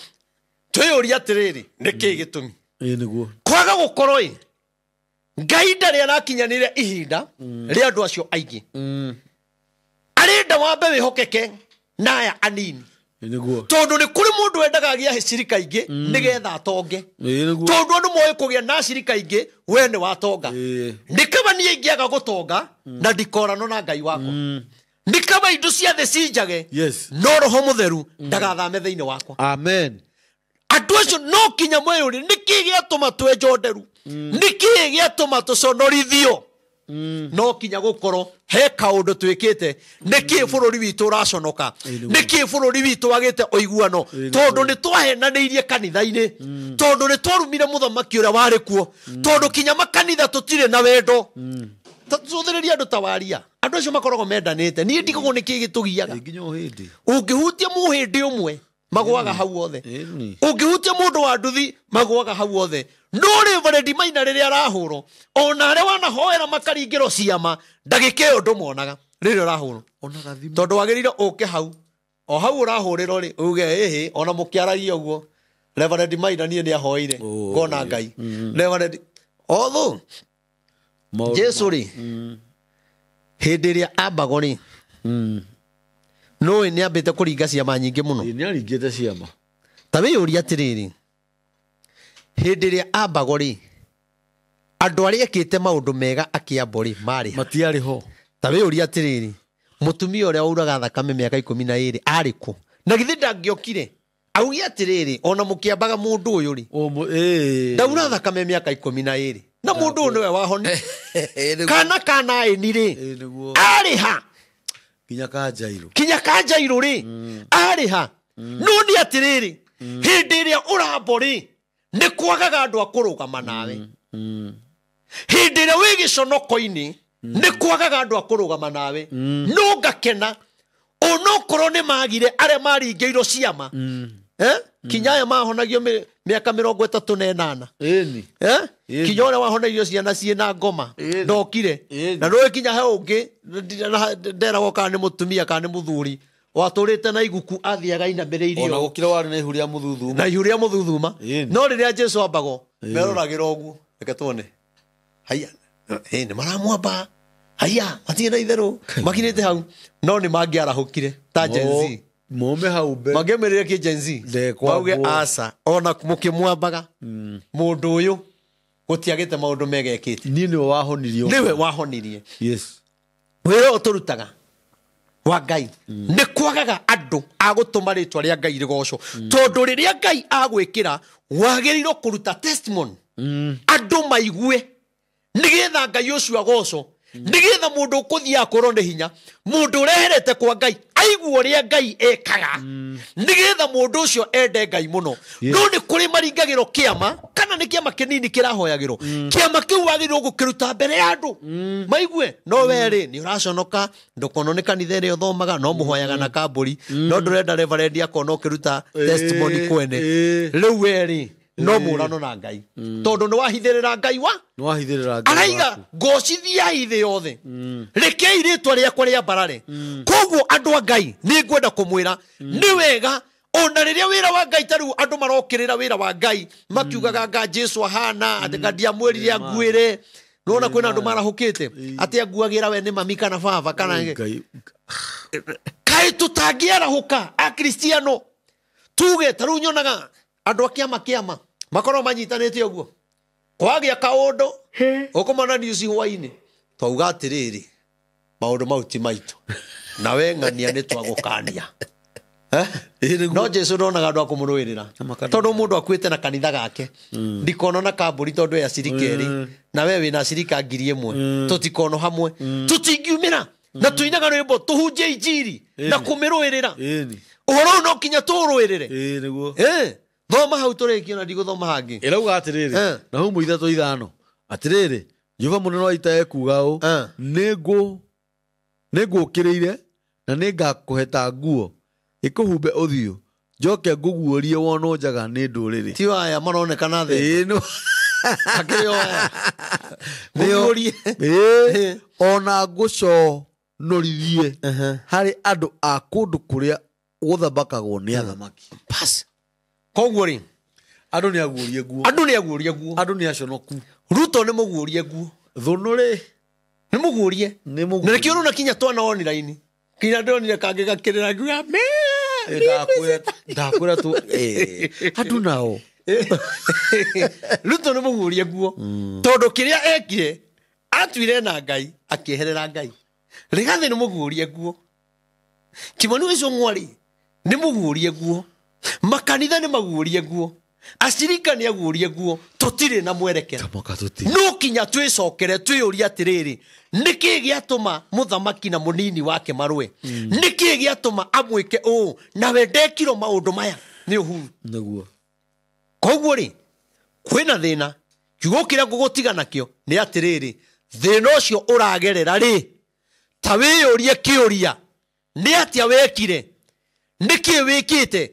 twĩyũria atĩrĩrĩ, nĩkĩĩ gĩtũmi? Ĩĩ nĩguo. Kwaga gũkorwo ĩ Ngai ndarĩ arakinyanĩre ihinda rĩa andũ acio aingĩ, arenda wambe wĩhokeke na aya anini. Ĩĩ nĩguo. Tondũ nĩ kũrĩ mũndũ wendaga agĩa cirika ingĩ nĩgetha atonge. Ĩĩ nĩguo. Tondũ andũ moĩ kũgĩa na cirika ingĩ we nĩ watonga. Nĩ kaba niĩ ingĩaga gũtonga na ndikorano na Ngai wakwa, nĩ kaba indo cia thĩ cinjage, no Roho Mũtheru ndagathame thĩinĩ wakwa. Amen. Andũ acio no kinya mweyũrie nĩkĩ gĩatũma twenjwo nderu, nĩkĩ gĩatũma tũconorithio. No kinya gũkorwo he kaũndũ twĩkĩte. Nĩkĩ bũrũri witũ ũraconoka? Nĩkĩ bũrũri witũ wagĩte ũiguano? Tondũ nĩ twahenanĩirie kanitha-inĩ, tondũ nĩ twarumire mũthamaki ũrĩa warĩ kuo, tondũ kinya makanitha tũtirĩ na wendo. Tũthĩrĩrie andũ ta waria, andũ acio makoragwo mendanĩte. Niĩ ndigagwo nĩkĩ gĩtũgiaga. Ĩĩ nginya o hĩndĩ. Ũngĩhutia mũhĩndĩ ũmwe magwaga hau othe. Ĩni. Ũngĩhutia mũndũ wa nduthi magwaga hau othe. No Reverend Maina rĩrĩa arahũrwo, ona arĩa wanahoera makaringĩrwo ciama, ndagĩka ĩyo ndũmonaga rĩrĩa ũrahũrwo. Ona gathimũ. Tondũ wagĩrĩire ũke hau o hau ũrahũrĩrwo rĩ, uge ĩhĩ ona mũkĩaragia ũguo Reverend Maina niĩ nĩ ahoire Oh, ngona Ngai Reverend otho. Maũndũ Jesu rĩ, hĩndĩ ĩrĩa ambagwo rĩ, nũĩ nĩ ambĩte kũringa ciama nyingĩ mũno. Ĩĩ, nĩ aringĩte ciama. Ta wĩyũria atĩrĩrĩ, hĩndĩ ĩrĩa ambagwo rĩ, andũ arĩa ekĩte maũndũ mega akĩambwo rĩ marĩ ha? Matiarĩ ho. Ta wĩyũria atĩrĩrĩ, mũtumia ũrĩa wauraga thakame mĩaka 12 arĩ kũ? Na githĩ ndangĩokire auge atĩrĩrĩ, ona mũkĩambaga mũndũ ũyũ rĩ, Ĩĩ. ndaura thakame mĩaka 12 na mũndũ ũyũ nĩwe wahoni Ĩĩ nĩguo. kana kanaĩni rĩ, Ĩĩ nĩguo. arĩ ha? Nginya kanjairũ. Kinya kanjairũ rĩ, arĩ ha? No nĩ atĩrĩrĩ, hĩndĩ ĩrĩa ũrambo rĩ, nĩ kwagaga andũ a kũrũgama nawe. Hĩndĩ ĩrĩa wĩ gĩconoko-inĩ nĩ kwagaga andũ a kũrũgama nawe. No ngakena onokorwo nĩ magire arĩa maringĩirwo ciama. Eh? Kinya aya mahonagio mĩaka 38. Ĩni. Eh? Ĩni. Kinya ũrĩa wahonagio ciana ciĩna ngoma Ĩni. ndokire. Ĩni. Na nĩũĩ kinya he ũngĩ nderagwo kana nĩ mũtumia kana nĩ mũthuri watũrĩte na iguku athiaga inamĩrĩirio. Ona gũkira warĩ na ihu rĩa mũthuthuma. Na ihu rĩa mũthuthuma. Ĩni. No rĩrĩa Jesu ambagwo meroragĩra ũguo, reke tuone haiya nĩ maramwamba, haiya matirĩ na itherũ makinyĩte hau, no nĩ mangĩarahũkire ta Gen Z. Mome hau mbere. Mangĩaumĩrĩre kĩ Gen Z Ndekwambwo. mauge aca, ona mũkĩmwambaga mũndũ ũyũ gũtiagĩte maũndũ mega ekĩte. Niĩ nĩwe wahonirio. Nĩwe wahonirie. Yes. Wĩra ũyũ tũrutaga wa Ngai nĩ kwagaga andũ a gũtũma rĩtwa rĩa Ngai rĩgocwo, tondũ rĩrĩa Ngai agwĩkĩra wagĩrĩirwo kũruta testimony, andũ maigue nĩgetha Ngai ũcio agocwo, nĩgetha mũndũ ũkũthiĩ akorwo nĩ hinya, mũndũ ũreherete kwa Ngai aigua ũrĩa Ngai ekaga, nĩgetha mũndũ ũcio ende Ngai mũno. No nĩ kũrĩ maringagĩrwo kĩama, kana nĩ kĩama kĩnini kĩrahoyagĩrwo, kĩama kĩu wagĩrĩirwo gũkĩruta mbere ya andũ maigue. No we rĩ, nĩ ũraconoka ndũkonwo nĩ kanitha ĩrĩa ũthomaga, no mũhoyaga na kambũri, no ndũrenda reverend akona ũkĩruta testimony kwene. Rĩu we rĩ, no mũrano na Ngai, tondũ nĩ wahithĩrĩra Ngai wa Nĩ wahithĩrĩra Ngai araiga waku. ngocithiai thĩ yothe, rekei rĩtwa rĩakwa rĩambarare. Koguo andũ a Ngai, nĩ ngwenda kũmwĩra nĩ wega ona rĩrĩa wĩra wa Ngai, ta rĩu andũ marokĩrĩra wĩra wa Ngai makiugaga nga Jesu ahana atĩ nga ndiamwĩrire anguĩre. Nĩwona kwĩna andũ marahũkĩte atĩ anguagĩra we nĩ mami kana baba kana Ngai. Kaĩ tũtangĩarahũka akristiano tuge? Ta rĩu nyonaga andũ a kĩama kĩama makorwo manyitanĩte ũguo, kwagĩa kaũndũ ũkũmona news hwainĩ, twauga atĩrĩrĩ, maũndũ mau ti maitũ, nawe ng'ania nĩ twagũkania. Eh? Ĩĩ nĩguo. No Jesu ndonaga andũ a kũmũrũĩrĩra, Makanitha. tondũ mũndũ akuĩte na kanitha gake ndikono na kambũri, tondũ e acirika erĩ na we wĩna acirika 1000, tũtikono hamwe tũtingiumĩra na tũinaga rwĩmbo tũhunjie injiri na kũmĩrũĩrĩra. Ĩni. Ũhoro ũyũ no kinya tũũrũĩrĩre. Ĩĩ nĩguo. Eh, thoma hau tũrĩkie na ndigũthoma hangĩ. Ĩrauga atĩrĩrĩ, Nahumu 3:5, atĩrĩrĩ, Jehova mũnene wa ita ekuuga ũũ, nĩngũũkĩrĩire na nĩngakũheta nguo ĩkũhumbe ũthiũ, Njoke ngũguũrie wonwo njaga nĩ ndũrĩrĩ. Ti aya maronekana thĩ. Ĩĩ, Akĩrĩ o aya. Nĩo. Ngũguũrie. Ĩĩ, ona ngũconorithie harĩ andũ a kũndũ kũrĩa gũthamakagwo nĩ athamaki. Bas. Koguo rĩ, Andũ nĩ aguũrie nguo. andũ nĩ aguũrie nguo. Andũ nĩ aconoku. Ruto nĩ mũguũrie nguo. Thũnũ rĩ, Nĩ mũguũrie. nĩ Na mũguũrie. nĩkĩo ũrona kinya twana online. Kinya ndĩronire kangĩ gakĩrĩra ngiuga me. Ĩ, ndakwĩra tu ĩ, andũ nao Ruto nĩ mũguũrie nguo. Tondũ kĩrĩa ekire atuire na Ngai akĩeherera Ngai. Rigathĩ nĩ mũguũrie nguo. Kimani Ichung'wa rĩ nĩ mũguũrie nguo. Makanitha nĩ maguũrie nguo. Acirika nĩ aguũrie nguo. Tũtirĩ na mwerekera. Tamoka tũtirĩ. No kinya twĩcokere twĩyũrie atĩrĩrĩ, nĩkĩ gĩatũma mũthamaki na mũnini wake marũe? Nĩkĩ gĩatũma amwĩke ũũ nawe ndekirwo maũndũ maya nĩ Uhuru? Nĩguo. Koguo rĩ, kwĩna thĩna. Kiugo kĩrĩa ngũgũtiga nakĩo nĩ atĩrĩrĩ, thĩna ũcio ũragerera rĩ, ta wĩyũrie kĩũria, nĩ atĩa wekire? Nĩkĩ wĩkĩte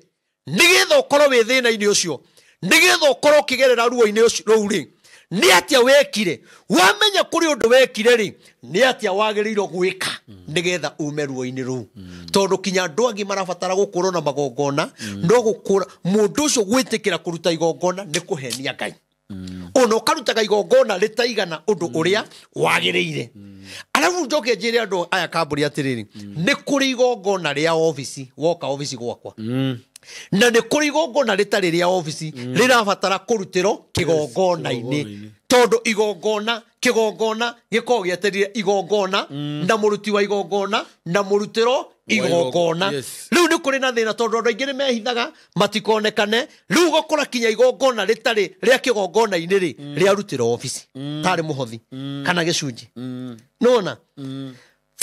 nĩgetha ũkorwo wĩ thĩna-inĩ ũcio, nĩgetha ũkorwo ũkĩgerera ruo-inĩ rũu rĩ, nĩ atĩa wekire? Wamenya kũrĩ ũndũ wekire rĩ, nĩ atĩa wagĩrĩirwo gwĩka nĩgetha ume ruo-inĩ rũu? Tondũ kinya andũ angĩ marabatara gũkũrwo na magongona, no gũkũra mũndũ ũcio gwĩtĩkĩra kũruta igongona nĩ kũhenia Ngai. Ona ũkarutaga igongona rĩtaigana ũndũ ũrĩa wagĩrĩire. Arabu njoke njĩre andũ aya kambũri atĩrĩrĩ, nĩ kũrĩ igongona rĩa obici, woka obici gwakwa. Na nĩ kũrĩ igongona rĩtarĩ rĩa obici rĩrabatara kũrutĩrwo kĩgongona-inĩ. Tondũ igongona, kĩgongona gĩkoragwo gĩetereire igongona na mũruti wa igongona na mũrutĩro igongona. Rĩu nĩ kũrĩ na thĩna tondũ andũ aingĩ nĩ mehithaga matikonekane. Rĩu ũgakora kinya igongona rĩtarĩ rĩa kĩgongona-inĩ rĩ, rĩarutĩrwo obici tarĩ mũhothi kana gĩcunjĩ. Nĩwona?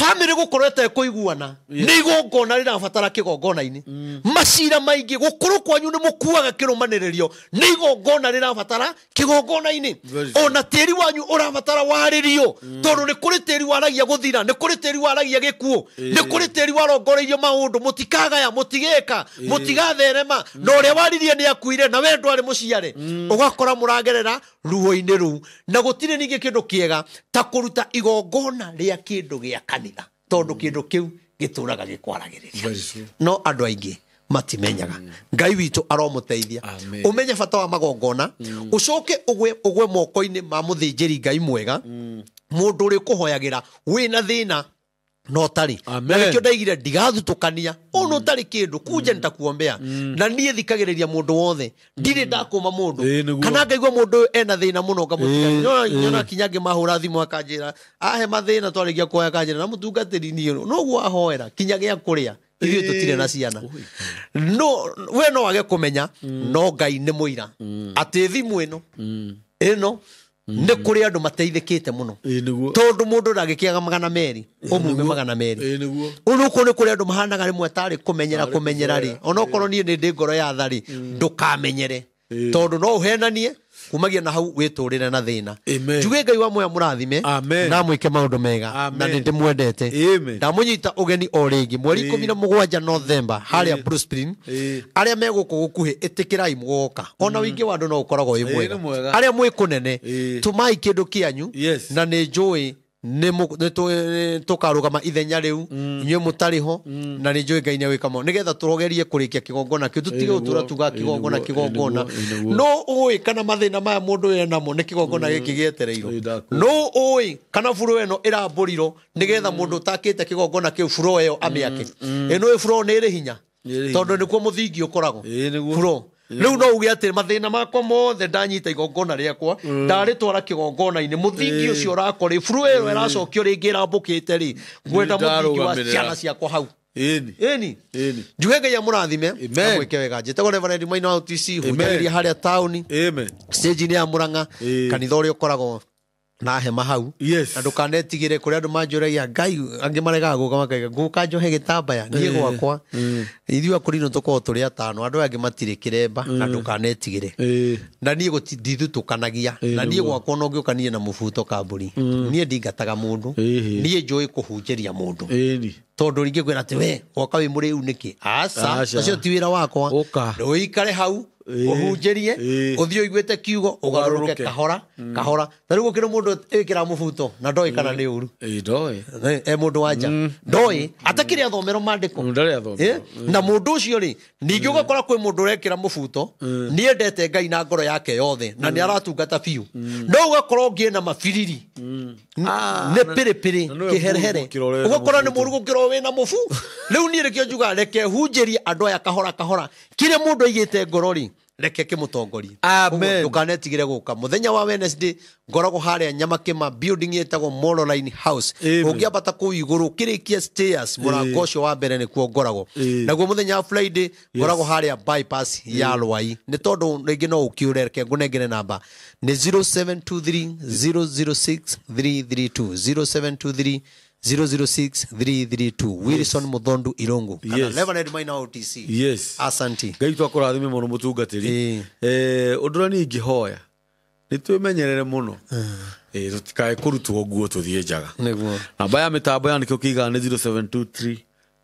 Family gũkorwo ĩtekũiguana nĩ igongona rĩrabatara kĩgongona-inĩ. Macira maingĩ gũkũrũ kwanyu nĩ mũkuaga kĩrũmanĩrĩrio nĩ igongona rĩrabatara kĩgongona-inĩ. Ona tĩri wanyu ũrabatara warĩrio tondũ nĩ kũrĩ tĩri waragia gũthira, nĩ kũrĩ tĩri waragia gĩkuũ, nĩ kũrĩ tĩri warongoreirio maũndũ mũtikagaya, mũtigĩka, mũtigatherema, na ũrĩa waririe nĩ akuire na we ndwarĩ mũciare. Ũgakora mũragerera ruo-inĩ rũu. Na gũtirĩ ningĩ kĩndũ kĩega ta kũruta igongona rĩa kĩndũ gĩa kanitha tondũ kĩndũ kĩu gĩtũraga gĩkwaragĩrĩria. No andũ aingĩ matimenyaga. Ngai witũ aromũteithia. Ũmenye bata wa magongona, ũcoke ũgwe moko-inĩ ma mũthĩnjĩri Ngai mwega, mũndũ ũrĩ kũhoyagĩra wĩna thĩna no tarĩ. Na nĩkĩo ndaigire ndigathutũkania, ũũ no tarĩ kĩndũ kunja nitakuombea. Na niĩ thikagĩrĩria mũndũ wothe, ndirĩ ndakũma mũndũ kana ngaigua mũndũ ũyũ ena thĩna mũno ngamũtiga. Nyona kinya ngĩmahũra thimũ akanjĩra ahe mathĩna twarĩkia kuoya akanjĩra na mũtungatĩri niĩ noguo ahoera kinya gĩa kũrĩa ithuĩ tũtirĩ na ciana. No we no wage kũmenya, no Ngai nĩ mũira atĩ thimũ ĩno nĩ kũrĩ andũ mateithĩkĩte mũno. Tondũ mũndũ ndangĩkĩaga 200 ũmume 200. Ũrũkũ nĩ kũrĩ andũ mahanaga rĩmwe tarĩ kũmenyera rĩ, onokorwo niĩ nĩ ndĩ ngoro ya tha rĩ, ndũkamenyere tondũ no ũhenanie kumagia na hau wĩtũrĩre na thĩna. Njuge Ngai wa muoya mũrathime na mwĩke maũndũ mega na nĩ ndĩmwendete. Ndamũnyita ũgeni o rĩngĩ mweri 17 Novemba harĩa Blue Spring. Arĩa me gũkũ gũkuhĩ ĩtĩkĩrai mũgoka, ona wĩingĩ wa andũ no ũkoragwo wĩ mwega. Arĩa mwĩ kũnene tũmai kĩndũ kĩanyu na nĩ njũĩ nĩ tũkarũgama ithenya rĩu inyuĩ mũtarĩ ho na nĩ njũĩ Ngai nĩ agwĩka maũndũ nĩgetha tũrogerie kũrĩkia kĩgongona kĩu tũtige gũtũra tuga kĩgongona kĩgongona. No ũĩ kana mathĩna maya mũndũ ũyũ enamo nĩ kĩgongona gĩkĩ gĩetereirwo. No ũĩ kana buro ĩno ĩrambũrirwo nĩgetha mũndũ ũtakĩte kĩgongona kĩu buro ĩyo amĩake. Ĩno buro nĩ ĩrĩ hinya tondũ nĩkuo mũthingi ũkoragwo buro. Rĩu no uge atĩ mathĩna makwa mothe ndanyita igongona rĩakwa ndarĩtwara kĩgongona-inĩ mũthingi ũcio ũrakora buru ĩyo ĩracokio rĩngĩ ĩrambũkĩte rĩ, ngwenda mũthingi wa ciana ciakwa hau. Ĩni njuge Ngai amũrathime na mwĩke wega. Njĩtagwo Reverend Maina wa UTC, hunjagĩria harĩa taũni stage-inĩ ya Murang'a, kanitha ũrĩa ũkoragwo Na hema hau. Yes. Na ndũkanetigĩre kũrĩa andũ manjũragia ngai angĩ maregaga gũka makaiga ngũka njohe gĩtambaya niĩ gwakwa ithuĩ akũrinũ tũkoragwo tũrĩ atano andũ aya angĩ matirĩ kĩremba na ndũkanetigĩre. Na niĩ ndithutũkanagia na niĩ gwakwa no ngĩũka niĩ na mũbuto kambũri niĩ ndingataga mũndũ. Niĩ njũĩ kũhunjĩria mũndũ tondũ ringĩ kwĩra atĩ we woka wĩ mũrĩu nĩkĩ aca. Aca. Ũcio ti wĩra wakwa. Ũka. Ũikare hau ũhunjĩrie ũthiĩ ũiguĩte kiugo ũgarũrũke. Ũgarũrũke. Kahora kahora ta rĩu gũkĩrĩ mũndũ ĩkĩra mũbuto na ndoĩ kana nĩ ũru. Ndoĩ. E mũndũ wa nja ndoĩ atakĩrĩ athomerwo mandĩko. Ndarĩ athomerwo. Na mũndũ ũcio rĩ ningĩ ũgakora kwĩ mũndũ ũrekĩra mũbuto nĩendete ngai na ngoro yake yothe na nĩ aratungata biũ no ũgakora ũngĩ na mabiriri nĩ pĩrĩpĩrĩ Na nĩwe kĩherehere mũru gũkĩra ũrĩa wĩna ũgakora nĩ mũbuto. mũru gũkĩra wĩna mũbu rĩu niĩ nĩkĩo njugaga reke hunjĩrie andũ aya kahora kahora kĩrĩa mũndũ aigĩte ngoro rĩ reke kĩmũtongorie. Amen. Ũguo ndũkanetigĩre gũka mũthenya wa Wednesday ngoragwo harĩa Nyamakĩma building ĩtagwo Moroline House. Amen. Ũngĩambata kũu igũrũ ũkĩrĩkia stairs mũrango ũcio wa mbere nĩkuo ngoragwo. Naguo mũthenya wa Friday ngoragwo harĩa bypass ya Rwai nĩ tondũ rĩngĩ no ũkĩũre reke ngũnengere namba nĩ 0723 006 332 0723 006 332 Wilson Muthondu Irungu kana Reverend Maina OTC. Yes. Asanti. Ngai twakũrathime mũno mũtungatĩri. Ũndũ ũrĩa niĩ ingĩhoya nĩ twĩmenyerere mũno tũtikae kũrutwo nguo tũthiĩ njaga. Nĩguo. Namba ya mĩtambo ya nĩkĩo kĩigaga nĩ 0723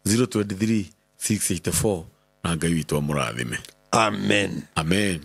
023 684 na ngai witũ amũrathime. Amen. Amen.